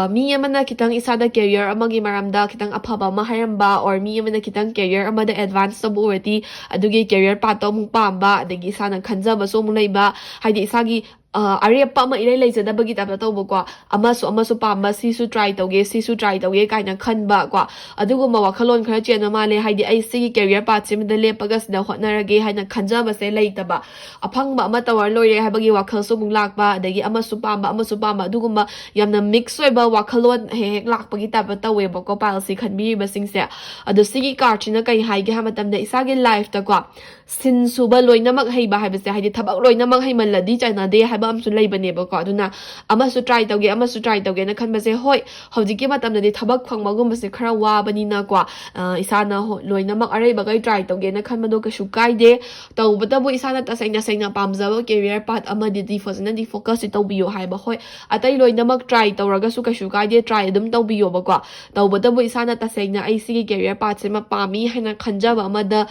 ꯃꯤ ꯑꯃꯅ ꯈꯤꯇꯪ ꯏꯁꯥꯗ career ꯑꯃꯒꯤ ꯃꯔꯝꯗ ꯈꯤꯇꯪ ꯑꯐꯕ ꯑꯃ ꯍꯥꯏꯔꯝꯕ, or ꯃꯤ ꯑꯃꯅ ꯈꯤꯇꯪ career ꯑꯃꯗ advance ꯇꯧꯕ ꯎꯔꯗꯤ ꯑꯗꯨꯒꯤ career pathꯇꯣ ꯑꯃꯨꯛ ꯄꯥꯝꯕ, ꯑꯗꯒꯤ ꯏꯁꯥꯅ ꯈꯟꯖꯕꯁꯨ ꯑꯃꯨꯛ ꯂꯩꯕ, ꯍꯥꯏꯗꯤ ꯏꯁꯥꯒꯤ ꯑꯔꯦꯞꯄ ꯑꯃ ꯏꯔꯩ ꯂꯩꯖꯗꯕꯒꯤ typeꯇ ꯇꯧꯕꯀꯣ꯫ ꯑꯃꯁꯨ ꯑꯃꯁꯨ ꯄꯥꯝꯕ, ꯁꯤꯁꯨ try ꯇꯧꯒꯦ, ꯁꯤꯁꯨ try ꯇꯧꯒꯦ ꯀꯥꯏꯅ ꯈꯟꯕ ꯀꯣ꯫ ꯑꯗꯨꯒꯨꯝꯕ ꯋꯥꯈꯜꯂꯣꯟ ꯈꯔ ꯆꯦꯟꯕ ꯃꯥꯜꯂꯦ꯫ ꯍꯥꯏꯗꯤ ꯑꯩ ꯁꯤꯒꯤ career pathꯁꯤꯃꯗ ꯂꯦꯞꯄꯒ ꯁꯤꯗ ꯍꯣꯠꯅꯔꯒꯦ ꯍꯥꯏꯅ ꯈꯟꯖꯕꯁꯦ ꯂꯩꯇꯕ꯫ ꯑꯐꯪꯕ ꯑꯃ ꯇꯧꯔ ꯂꯣꯏꯔꯦ ꯍꯥꯏꯕꯒꯤ ꯋꯥꯈꯜꯁꯨ ꯑꯃꯨꯛ ꯂꯥꯛꯄ, ꯑꯗꯒꯤ ꯑꯃꯁꯨ ꯄꯥꯝꯕ, ꯑꯃꯁꯨ ꯄꯥꯝꯕ, ꯑꯗꯨꯒꯨꯝꯕ ꯌꯥꯝꯅ mix ꯑꯣꯏꯕ ꯋꯥꯈꯜꯂꯣꯟ ꯍꯦꯛ ꯍꯦꯛ ꯂꯥꯛꯄꯒꯤ typeꯇ ꯇꯧꯋꯦꯕꯀꯣ pileꯁꯤ ꯈꯟꯕꯤꯔꯤꯕꯁꯤꯡꯁꯦ꯫ ꯑꯗꯣ ꯁꯤꯒꯤ cardꯁꯤꯅ ꯀꯩ ꯍꯥꯏꯒꯦ ꯍꯥꯏꯕ ꯃꯇꯝꯗ ꯏꯁꯥꯒꯤ lifeꯇꯀꯣ ꯁꯤꯟ ꯁꯨꯕ ꯂꯣꯏꯅꯃꯛ ꯍꯩꯕ ꯍꯥꯏꯕꯁꯦ, ꯍꯥꯏꯗꯤ ꯊꯕꯛ ꯂꯣꯏꯅꯃꯛ ꯍꯩꯃꯜꯂꯗꯤ ꯆꯥꯟꯅꯗꯦ ꯍꯥꯏꯕ ꯑꯃꯁꯨ ꯂꯩꯕꯅꯦꯕꯀꯣ꯫ ꯑꯗꯨꯅ ꯑꯃꯁꯨ try ꯇꯧꯒꯦ, ꯑꯃꯁꯨ try ꯇꯧꯒꯦꯅ ꯈꯟꯕꯁꯦ, ꯍꯣꯏ, ꯍꯧꯖꯤꯛꯀꯤ ꯃꯇꯝꯗꯗꯤ ꯊꯕꯛ ꯐꯪꯕꯒꯨꯝꯕꯁꯦ ꯈꯔ ꯋꯥꯕꯅꯤꯅꯀꯣ, ꯏꯁꯥꯅ ꯂꯣꯏꯅꯃꯛ ꯑꯔꯩꯕꯈꯩ try ꯇꯧꯒꯦꯅ ꯈꯟꯕꯗꯣ ꯀꯩꯁꯨ ꯀꯥꯏꯗꯦ꯫ ꯇꯧꯕꯇꯕꯨ ꯏꯁꯥꯅ ꯇꯁꯦꯡ ꯇꯁꯦꯡꯅ ꯄꯥꯝꯖꯕ career path ꯑꯃꯗꯗꯤ ꯐꯖꯅꯗꯤ focusꯁꯤ ꯇꯧꯕꯤꯌꯣ ꯍꯥꯏꯕ꯫ ꯍꯣꯏ, ꯑꯇꯩ ꯂꯣꯏꯅꯃꯛ try ꯇꯧꯔꯒꯁꯨ ꯀꯩꯁꯨ ꯀꯥꯏꯗꯦ, try ꯑꯗꯨꯝ ꯇꯧꯕꯤꯌꯣꯕꯀꯣ꯫ ꯇꯧꯕꯇꯕꯨ ꯏꯁꯥꯅ ꯇꯁꯦꯡꯅ ꯑꯩ ꯁꯤꯒꯤ career pathꯁꯤꯃ ꯄꯥꯝꯃꯤ ꯍꯥꯏꯅ ꯈꯟꯖꯕ ꯑꯃꯗ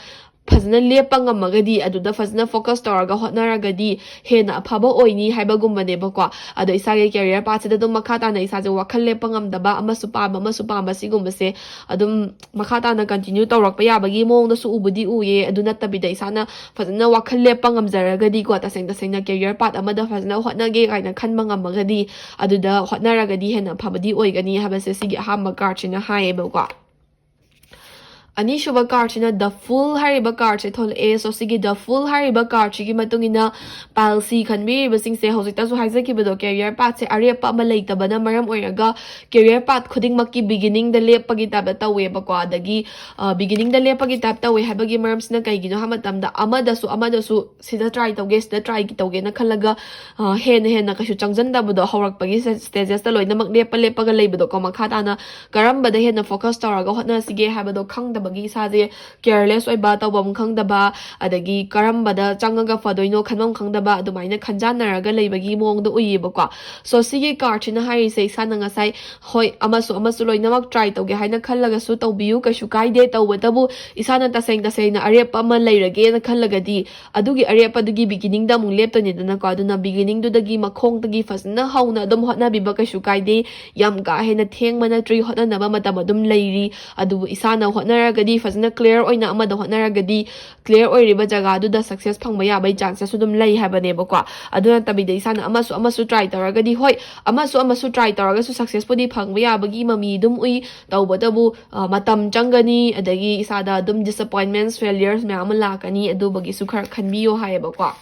ꯐꯖꯅ ꯂꯦꯞꯄ ꯉꯝꯃꯒꯗꯤ, ꯑꯗꯨꯗ ꯐꯖꯅ focus ꯇꯧꯔꯒ ꯍꯣꯠꯅꯔꯒꯗꯤ ꯍꯦꯟꯅ ꯑꯐꯕ ꯑꯣꯏꯅꯤ ꯍꯥꯏꯕꯒꯨꯝꯕꯅꯦꯕꯀꯣ꯫ ꯑꯗꯣ ꯏꯁꯥꯒꯤ career path ꯁꯤꯗ ꯑꯗꯨꯝ ꯃꯈꯥ ꯇꯥꯅ ꯏꯁꯥꯁꯦ ꯋꯥꯈꯜ ꯂꯦꯞꯄ ꯉꯝꯗꯕ, ꯑꯃꯁꯨ ꯄꯥꯝꯕ ꯑꯃꯁꯨ ꯄꯥꯝꯕ ꯁꯤꯒꯨꯝꯕꯁꯦ ꯑꯗꯨꯝ ꯃꯈꯥ ꯇꯥꯅ continue ꯇꯧꯔꯛꯄ ꯌꯥꯕꯒꯤ ꯃꯑꯣꯡꯗꯁꯨ ꯎꯕꯨꯗꯤ ꯎꯏꯌꯦ꯫ ꯑꯗꯨ ꯅꯠꯇꯕꯤꯗ ꯏꯁꯥꯅ ꯐꯖꯅ ꯋꯥꯈꯜ ꯂꯦꯞꯄ ꯉꯝꯖꯔꯒꯗꯤꯀꯣ, ꯇꯁꯦꯡ ꯇꯁꯦꯡꯅ career path ꯑꯃꯗ ꯐꯖꯅ ꯍꯣꯠꯅꯒꯦ ꯀꯥꯏꯅ ꯈꯟꯕ ꯉꯝꯃꯒꯗꯤ, ꯑꯗꯨꯗ ꯍꯣꯠꯅꯔꯒꯗꯤ ꯍꯦꯟꯅ ꯐꯕꯗꯤ ꯑꯣꯏꯒꯅꯤ ꯍꯥꯏꯕꯁꯦ ꯁꯤꯒꯤ ꯑꯍꯥꯟꯕ card ꯁꯤꯅ ꯍꯥꯏꯌꯦꯕꯀꯣ꯫ ꯑꯅꯤꯁꯨꯕ card ꯁꯤꯅ The Fool ꯍꯥꯏꯔꯤꯕ card ꯁꯦ ꯊꯣꯛꯂꯛꯑꯦ꯫ So ꯁꯤꯒꯤ The Fool ꯍꯥꯏꯔꯤꯕ card ꯁꯤꯒꯤ ꯃꯇꯨꯡ ꯏꯟꯅ pile C ꯈꯟꯕꯤꯔꯤꯕꯁꯤꯡꯁꯦ, ꯍꯧꯖꯤꯛꯇꯁꯨ ꯍꯥꯏꯖꯈꯤꯕꯗꯣ, career path ꯁꯦ ꯑꯔꯦꯞꯄ ꯑꯃ ꯂꯩꯇꯕꯅ ꯃꯔꯝ ꯑꯣꯏꯔꯒ career path ꯈꯨꯗꯤꯡꯃꯛꯀꯤ beginning ꯗ ꯂꯦꯞꯄꯒꯤ type ꯇ ꯇꯧꯋꯦꯕꯀꯣ꯫ ꯑꯗꯒꯤ beginning ꯗ ꯂꯦꯞꯄꯒꯤ type ꯇꯧꯋꯦ ꯍꯥꯏꯕꯒꯤ ꯃꯔꯝꯁꯤꯅ ꯀꯩꯒꯤꯅꯣ ꯍꯥꯏꯕ ꯃꯇꯝꯗ, ꯑꯃꯗꯁꯨ ꯑꯃꯗꯁꯨ ꯁꯤꯗ try ꯇꯧꯒꯦ, ꯁꯤꯗ try ꯇꯧꯒꯦꯅ ꯈꯜꯂꯒ ꯍꯦꯟꯅ ꯍꯦꯟꯅ ꯀꯩꯁꯨ ꯆꯪꯁꯤꯟꯗꯕꯗꯣ, ꯍꯧꯔꯛꯄꯒꯤ stages ꯇ ꯂꯣꯏꯅꯃꯛ ꯂꯦꯞꯄ ꯂꯦꯞꯄꯒ ꯂꯩꯕꯗꯣꯀꯣ꯫ ꯃꯈꯥ ꯇꯥꯅ ꯀꯔꯝꯕꯗ ꯍꯦꯟꯅ focus ꯇꯧꯔꯒ ꯍꯣꯠꯅꯁꯤꯒꯦ ꯍꯥꯏꯕꯗꯣ ꯈꯪꯗꯕꯒꯤ, ꯏꯁꯥꯁꯦ careless ꯑꯣꯏꯕ, ꯇꯧꯐꯝ ꯈꯪꯗꯕ, ꯑꯗꯒꯤ ꯀꯔꯝꯕꯗ ꯆꯪꯉꯒ ꯐꯗꯣꯏꯅꯣ ꯈꯟꯐꯝ ꯈꯪꯗꯕ, ꯑꯗꯨꯃꯥꯏꯅ ꯈꯟꯖꯥꯟꯅꯔꯒ ꯂꯩꯕꯒꯤ ꯃꯑꯣꯡꯗ ꯎꯏꯌꯦꯕꯀꯣ꯫ So ꯁꯤꯒꯤ card ꯁꯤꯅ ꯍꯥꯏꯔꯤꯁꯦ, ꯏꯁꯥꯅ ꯉꯁꯥꯏ ꯍꯣꯏ, ꯑꯃꯁꯨ ꯑꯃꯁꯨ ꯂꯣꯏꯅꯃꯛ try ꯇꯧꯒꯦ ꯍꯥꯏꯅ ꯈꯜꯂꯒꯁꯨ ꯇꯧꯕꯤꯌꯨ, ꯀꯩꯁꯨ ꯀꯥꯏꯗꯦ꯫ ꯇꯧꯕꯇꯕꯨ ꯏꯁꯥꯅ ꯇꯁꯦꯡ ꯇꯁꯦꯡꯅ ꯑꯔꯦꯞꯄ ꯑꯃ ꯂꯩꯔꯒꯦꯅ ꯈꯜꯂꯒꯗꯤ, ꯑꯗꯨꯒꯤ ꯑꯔꯦꯞꯄꯗꯨꯒꯤ beginning ꯗ ꯑꯃꯨꯛ ꯂꯦꯞꯇꯣꯏꯅꯤꯗꯅꯀꯣ꯫ ꯑꯗꯨꯅ beginning ꯗꯨꯗꯒꯤ, ꯃꯈꯣꯡꯗꯒꯤ ꯐꯖꯅ ꯍꯧꯅ ꯑꯗꯨꯝ ꯍꯣꯠꯅꯕꯤꯕ ꯀꯩꯁꯨ ꯀꯥꯏꯗꯦ꯫ ꯌꯥꯝ ꯀꯥ ꯍꯦꯟꯅ ꯊꯦꯡꯕ ꯅꯠꯇ꯭ꯔꯤ, ꯍꯣꯠꯅꯅꯕ ꯃꯇꯝ ꯑꯗꯨꯝ ꯂꯩꯔꯤ꯫ ꯑꯗꯨꯕꯨ ꯏꯁꯥꯅ ꯍꯣꯠꯅꯔꯒꯗꯤ, ꯐꯖꯅ clear ꯑꯣꯏꯅ ꯑꯃꯗ ꯍꯣꯠꯅꯔꯒꯗꯤ, clear ꯑꯣꯏꯔꯤꯕ ꯖꯒꯥꯗꯨꯗ success ꯐꯪꯕ ꯌꯥꯕꯒꯤ chances ꯁꯨ ꯑꯗꯨꯝ ꯂꯩ ꯍꯥꯏꯕꯅꯦꯕꯀꯣ꯫ ꯑꯗꯨ ꯅꯠꯇꯕꯤꯗ ꯏꯁꯥꯅ ꯑꯃꯁꯨ ꯑꯃꯁꯨ try ꯇꯧꯔꯒꯗꯤ, ꯍꯣꯏ, ꯑꯃꯁꯨ ꯑꯃꯁꯨ try ꯇꯧꯔꯒꯁꯨ success ꯄꯨꯗꯤ ꯐꯪꯕ ꯌꯥꯕꯒꯤ ꯃꯃꯤ ꯑꯗꯨꯝ ꯎꯏ꯫ ꯇꯧꯕꯇꯕꯨ, ꯑ, ꯃꯇꯝ ꯆꯪꯒꯅꯤ, ꯑꯗꯒꯤ ꯏꯁꯥꯗ ꯑꯗꯨꯝ disappointments, failures ꯃꯌꯥꯝ ꯑꯃ ꯂꯥꯛꯀꯅꯤ, ꯑꯗꯨꯕꯒꯤꯁꯨ ꯈꯔ ꯈꯟꯕꯤꯌꯣ ꯍꯥꯏꯌꯦꯕꯀꯣ꯫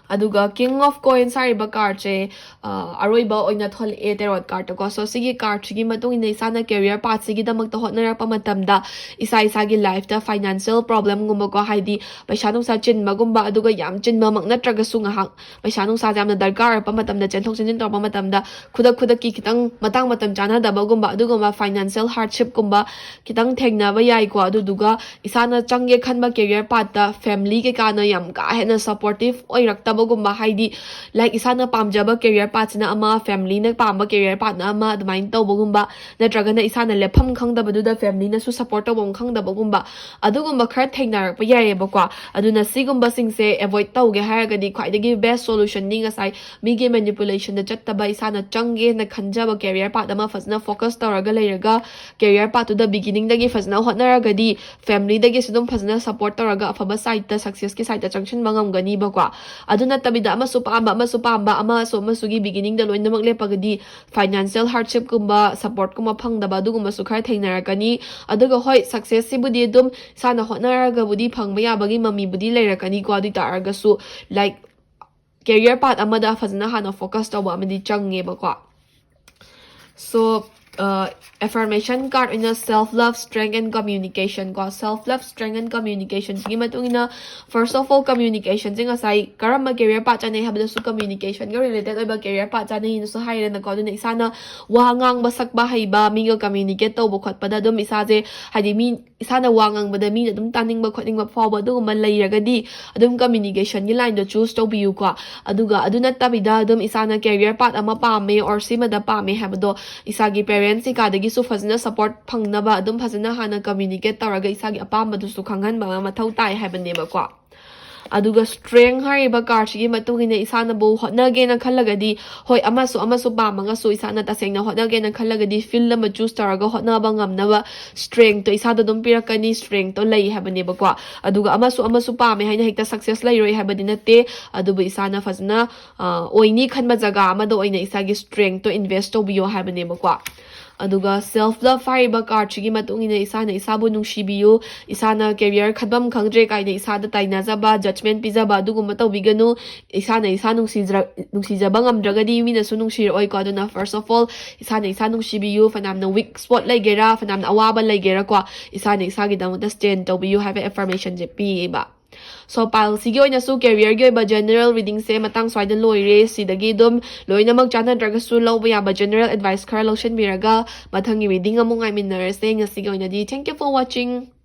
ꯑꯗꯨꯒ King of Coins ꯍꯥꯏꯔꯤꯕ card ꯁꯦ, ꯑ, ꯑꯔꯣꯏꯕ ꯑꯣꯏꯅ ꯊꯣꯛꯂꯛꯑꯦ tarot card ꯇꯀꯣ꯫ So ꯁꯤꯒꯤ card ꯁꯤꯒꯤ ꯃꯇꯨꯡ ꯏꯟꯅ ꯏꯁꯥꯅ career path ꯁꯤꯒꯤꯗꯃꯛꯇ ꯍꯣꯠꯅꯔꯛꯄ ꯃꯇꯝꯗ ꯏꯁꯥ ꯏꯁꯥꯒꯤ life ꯇ financial problem ꯒꯨꯝꯕꯀꯣ, ꯍꯥꯏꯗꯤ ꯄꯩꯁꯥ ꯅꯨꯡꯁꯥ ꯆꯤꯟꯕꯒꯨꯝꯕ, ꯑꯗꯨꯒ ꯌꯥꯝ ꯆꯤꯟꯕꯃꯛ ꯅꯠꯇ꯭ꯔꯒꯁꯨ ꯉꯥꯏꯍꯥꯛ ꯄꯩꯁꯥ ꯅꯨꯡꯁꯥꯁꯦ ꯌꯥꯝꯅ ꯗꯔꯀꯥꯔ ꯑꯣꯏꯔꯛꯄ ꯃꯇꯝꯗ, ꯆꯦꯟꯊꯣꯛ ꯆꯦꯟꯁꯤꯟ ꯇꯧꯔꯛꯄ ꯃꯇꯝꯗ ꯈꯨꯗꯛ ꯈꯨꯗꯛꯀꯤ ꯈꯤꯇꯪ ꯃꯇꯥꯡ ꯃꯇꯝ ꯆꯥꯟꯅꯗꯕꯒꯨꯝꯕ, ꯑꯗꯨꯒꯨꯝꯕ financial hardship ꯀꯨꯝꯕ ꯈꯤꯇꯪ ꯊꯦꯡꯅꯕ ꯌꯥꯏꯀꯣ꯫ ꯑꯗꯨꯗꯨꯒ ꯏꯁꯥꯅ ꯆꯪꯒꯦ ꯈꯟꯕ career path ꯇ family ꯀꯩꯀꯥꯅ ꯌꯥꯝ ꯀꯥ ꯍꯦꯟꯅ supportive ꯑꯣꯏꯔꯛꯇꯕ ꯒꯨꯝꯕ, ꯍꯥꯏꯗꯤ, ꯂꯥꯏꯛ, ꯏꯁꯥꯅ ꯄꯥꯝꯖꯕ ꯀꯦꯔꯤꯌꯔ ꯄꯥꯠꯁꯤꯅ ꯑꯃ, ꯐꯦꯃꯤꯂꯤꯅ ꯄꯥꯝꯕ ꯀꯦꯔꯤꯌꯔ ꯄꯥꯠꯅ ꯑꯃ, ꯑꯗꯨꯃꯥꯏꯅ ꯇꯧꯕꯒꯨꯝꯕ, ꯅꯠꯇ꯭ꯔꯒꯅ ꯏꯁꯥꯅ ꯂꯦꯞꯐꯝ ꯈꯪꯗꯕꯗꯨꯗ ꯐꯦꯃꯤꯂꯤꯅꯁꯨ ꯁꯞꯄꯣꯔꯠ ꯇꯧꯐꯝ ꯈꯪꯗꯕꯒꯨꯝꯕ, ꯑꯗꯨꯒꯨꯝꯕ ꯈꯔ ꯊꯦꯡꯅꯔꯛꯄ ꯌꯥꯏꯌꯦꯕꯀꯣ꯫ ꯑꯗꯨꯅ ꯁꯤꯒꯨꯝꯕꯁꯤꯡꯁꯦ ꯑꯦꯚꯣꯏꯗ ꯇꯧꯒꯦ ꯍꯥꯏꯔꯒꯗꯤ ꯈ꯭ꯋꯥꯏꯗꯒꯤ ꯕꯦꯁ ꯁꯣꯂꯨꯁꯟꯗꯤ ꯉꯁꯥꯏ ꯃꯤꯒꯤ ꯃꯦꯅꯤꯄꯨꯂꯦꯁꯟꯗ ꯆꯠꯇꯕ, ꯏꯁꯥꯅ ꯆꯪꯒꯦꯅ ꯈꯟꯖꯕ ꯀꯦꯔꯤꯌꯔ ꯄꯥꯠ ꯑꯃ ꯐꯖꯅ ꯐꯣꯀꯁ ꯇꯧꯔꯒ ꯂꯩꯔꯒ, ꯀꯦꯔꯤꯌꯔ ꯄꯥꯠꯇꯨꯗ ꯕꯤꯒꯤꯅꯤꯡꯗꯒꯤ ꯐꯖꯅ ꯍꯣꯠꯅꯔꯒꯗꯤ, ꯐꯦꯃꯤꯂꯤꯗꯒꯤꯁꯨ ꯑꯗꯨꯝ ꯐꯖꯅ ꯁꯞꯄꯣꯔꯠ ꯇꯧꯔꯒ ꯑꯐꯕ ꯁꯥꯏꯠꯇ, ꯁꯛꯁꯦꯁꯀꯤ ꯁꯥꯏꯠꯇ ꯆꯪꯁꯤꯟꯕ ꯉꯝꯒꯅꯤꯕꯀꯣ꯫ ꯑꯗꯨ ꯅꯠꯇꯕꯤꯗ ꯑꯃꯁꯨ ꯄꯥꯝꯕ, ꯑꯃꯁꯨ ꯄꯥꯝꯕ, ꯑꯃꯁꯨ ꯑꯃꯁꯨꯒꯤ ꯕꯤꯒꯤꯅꯤꯡꯗ ꯂꯣꯏꯅꯃꯛ ꯂꯦꯞꯄꯒꯗꯤ, ꯐꯥꯏꯅꯥꯟꯁꯤꯌꯦꯜ ꯍꯥꯔꯗꯁꯤꯞꯀꯨꯝꯕ, ꯁꯞꯄꯣꯔꯠꯀꯨꯝꯕ ꯐꯪꯗꯕ, ꯑꯗꯨꯒꯨꯝꯕꯁꯨ ꯈꯔ ꯊꯦꯡꯅꯔꯛꯀꯅꯤ꯫ ꯑꯗꯨꯒ ꯍꯣꯏ, ꯁꯛꯁꯦꯁꯁꯤꯕꯨꯗꯤ ꯑꯗꯨꯝ ꯏꯁꯥꯅ ꯍꯣꯠꯅꯔꯒꯕꯨꯗꯤ ꯐꯪꯕ ꯌꯥꯕꯒꯤ ꯃꯃꯤꯕꯨꯗꯤ ꯂꯩꯔꯛꯀꯅꯤꯀꯣ꯫ ꯑꯗꯨ ꯑꯣꯏ ꯇꯥꯔꯒꯁꯨ, ꯂꯥꯏꯛ, ꯀꯦꯔꯤꯌꯔ ꯄꯥꯠ ꯑꯃꯗ ꯐꯖꯅ ꯍꯥꯟꯅ ꯐꯣꯀꯁ ꯇꯧꯕ ꯑꯃꯗꯤ ꯆꯪꯉꯦꯕꯀꯣ꯫ So, ꯑꯦꯐꯔꯃꯦꯁꯟ ꯀꯥꯔꯠ ꯑꯣꯏꯅ self love, strength and communication ꯀꯣ꯫ Self love, strength and communication ꯁꯤꯒꯤ ꯃꯇꯨꯡ ꯏꯟꯅ, first of all, communication ꯁꯦ ꯉꯁꯥꯏ ꯀꯔꯝꯕ ꯀꯦꯔꯤꯌꯔ ꯄꯥꯠ ꯆꯥꯅꯩ ꯍꯥꯏꯕꯗꯁꯨ communication ꯒ related ꯑꯣꯏꯕ ꯀꯦꯔꯤꯌꯔ ꯄꯥꯠ ꯆꯥꯅꯩꯅꯁꯨ ꯍꯥꯏꯔꯦꯅꯀꯣ꯫ ꯑꯗꯨꯅ ꯏꯁꯥꯅ ꯋꯥ ꯉꯥꯡꯕ ꯁꯛꯄ ꯍꯩꯕ, ꯃꯤꯒ communicate ꯇꯧꯕ ꯈꯣꯠꯄꯗ ꯑꯗꯨꯝ ꯏꯁꯥꯁꯦ, ꯍꯥꯏꯗꯤ, ꯃꯤ, ꯏꯁꯥꯅ ꯋꯥ ꯉꯥꯡꯕꯗ ꯃꯤꯅ ꯑꯗꯨꯝ ꯇꯥꯅꯤꯡꯕ ꯈꯣꯠꯅꯤꯡꯕ ꯐꯥꯎꯕ ꯑꯗꯨꯒꯨꯝꯕ ꯂꯩꯔꯒꯗꯤ, ꯑꯗꯨꯝ communication ꯒꯤ line ꯗꯣ choose ꯇꯧꯕꯤꯌꯨꯀꯣ꯫ ꯑꯗꯨꯒ ꯑꯗꯨ ꯅꯠꯇꯕꯤꯗ ꯑꯗꯨꯝ ꯏꯁꯥꯅ ꯀꯦꯔꯤꯌꯔ ꯄꯥꯠ ꯑꯃ ꯄꯥꯝꯃꯦ or ꯁꯤꯃꯗ ꯄꯥꯝꯃꯦ ꯍꯥꯏꯕꯗꯣ, ꯏꯁꯥꯒꯤ parents ꯀꯩꯀꯥꯗꯒꯤꯁꯨ ꯐꯖꯅ support ꯐꯪꯅꯕ ꯑꯗꯨꯝ ꯐꯖꯅ ꯍꯥꯟꯅ communicate ꯇꯧꯔꯒ ꯏꯁꯥꯒꯤ ꯑꯄꯥꯝꯕꯗꯨꯁꯨ ꯈꯪꯍꯟꯕ ꯑꯃ ꯃꯊꯧ ꯇꯥꯏ ꯍꯥꯏꯕꯅꯦꯕꯀꯣ꯫ ꯑꯗꯨꯒ strength ꯍꯥꯏꯔꯤꯕ card ꯁꯤꯒꯤ ꯃꯇꯨꯡ ꯏꯟꯅ ꯏꯁꯥꯅꯕꯨ ꯍꯣꯠꯅꯒꯦꯅ ꯈꯜꯂꯒꯗꯤ, ꯍꯣꯏ, ꯑꯃꯁꯨ ꯑꯃꯁꯨ ꯄꯥꯝꯃꯒꯁꯨ ꯏꯁꯥꯅ ꯇꯁꯦꯡꯅ ꯍꯣꯠꯅꯒꯦꯅ ꯈꯜꯂꯒꯗꯤ field ꯑꯃ choose ꯇꯧꯔꯒ ꯍꯣꯠꯅꯕ ꯉꯝꯅꯕ strength ꯇꯣ ꯏꯁꯥꯗ ꯑꯗꯨꯝ ꯄꯤꯔꯛꯀꯅꯤ, strength ꯇꯣ ꯂꯩ ꯍꯥꯏꯕꯅꯦꯕꯀꯣ꯫ ꯑꯗꯨꯒ ꯑꯃꯁꯨ ꯑꯃꯁꯨ ꯄꯥꯝꯃꯦ ꯍꯥꯏꯅ ꯍꯦꯛꯇ success ꯂꯩꯔꯣꯏ ꯍꯥꯏꯕꯗꯤ ꯅꯠꯇꯦ, ꯑꯗꯨꯕꯨ ꯏꯁꯥꯅ ꯐꯖꯅ, ꯑ, ꯑꯣꯏꯅꯤ ꯈꯟꯕ ꯖꯒꯥ ꯑꯃꯗ ꯑꯣꯏꯅ ꯏꯁꯥꯒꯤ strength ꯇꯣ invest ꯇꯧꯕꯤꯌꯣ ꯍꯥꯏꯕꯅꯦꯕꯀꯣ꯫ ꯑꯗꯨꯒ self love ꯍꯥꯏꯔꯤꯕ card ꯁꯤꯒꯤ ꯃꯇꯨꯡ ꯏꯟꯅ ꯏꯁꯥꯅ ꯏꯁꯥꯕꯨ ꯅꯨꯡꯁꯤꯕꯤꯌꯨ, ꯏꯁꯥꯅ career ꯈꯟꯐꯝ ꯈꯪꯗ꯭ꯔꯦ ꯀꯥꯏꯅ ꯏꯁꯥꯗ ꯇꯥꯏꯅꯖꯕ, judgment ꯄꯤꯖꯕ ꯑꯗꯨꯒꯨꯝꯕ ꯇꯧꯕꯤꯒꯅꯨ꯫ ꯏꯁꯥꯅ ꯏꯁꯥ ꯅꯨꯡꯁꯤꯖ-, ꯅꯨꯡꯁꯤꯖꯕ ꯉꯝꯗ꯭ꯔꯒꯗꯤ ꯃꯤꯅꯁꯨ ꯅꯨꯡꯁꯤꯔꯛꯑꯣꯏꯀꯣ꯫ ꯑꯗꯨꯅ first of all, ꯏꯁꯥꯅ ꯏꯁꯥ ꯅꯨꯡꯁꯤꯕꯤꯌꯨ, ꯐꯅꯌꯥꯝꯅ weak spot ꯂꯩꯒꯦꯔꯥ, ꯐꯅꯌꯥꯝꯅ ꯑꯋꯥꯕ ꯂꯩꯒꯦꯔꯥꯀꯣ, ꯏꯁꯥꯅ ꯏꯁꯥꯒꯤꯗꯃꯛꯇ stand ꯇꯧꯕꯤꯌꯨ ꯍꯥꯏꯕ affirmation ꯁꯦ ꯄꯤꯌꯦꯕ꯫ So, pile ꯁꯤꯒꯤ ꯑꯣꯏꯅꯁꯨ career ꯒꯤ ꯑꯣꯏꯕ general reading ꯁꯦ ꯃꯇꯥꯡ ꯁ꯭ꯋꯥꯏꯗ ꯂꯣꯏꯔꯦ꯫ ꯁꯤꯗꯒꯤ ꯑꯗꯨꯝ ꯂꯣꯏꯅꯃꯛ ꯆꯥꯟꯅꯗ꯭ꯔꯒꯁꯨ ꯂꯧꯕ ꯌꯥꯕ general advice ꯈꯔ ꯂꯧꯁꯤꯟꯕꯤꯔꯒ ꯃꯊꯪꯒꯤ reading ꯑꯃꯨꯛ ꯉꯥꯏꯃꯤꯟꯅꯔꯁꯦ꯫ ꯉꯁꯤꯒꯤ ꯑꯣꯏꯅꯗꯤ thank you for watching꯫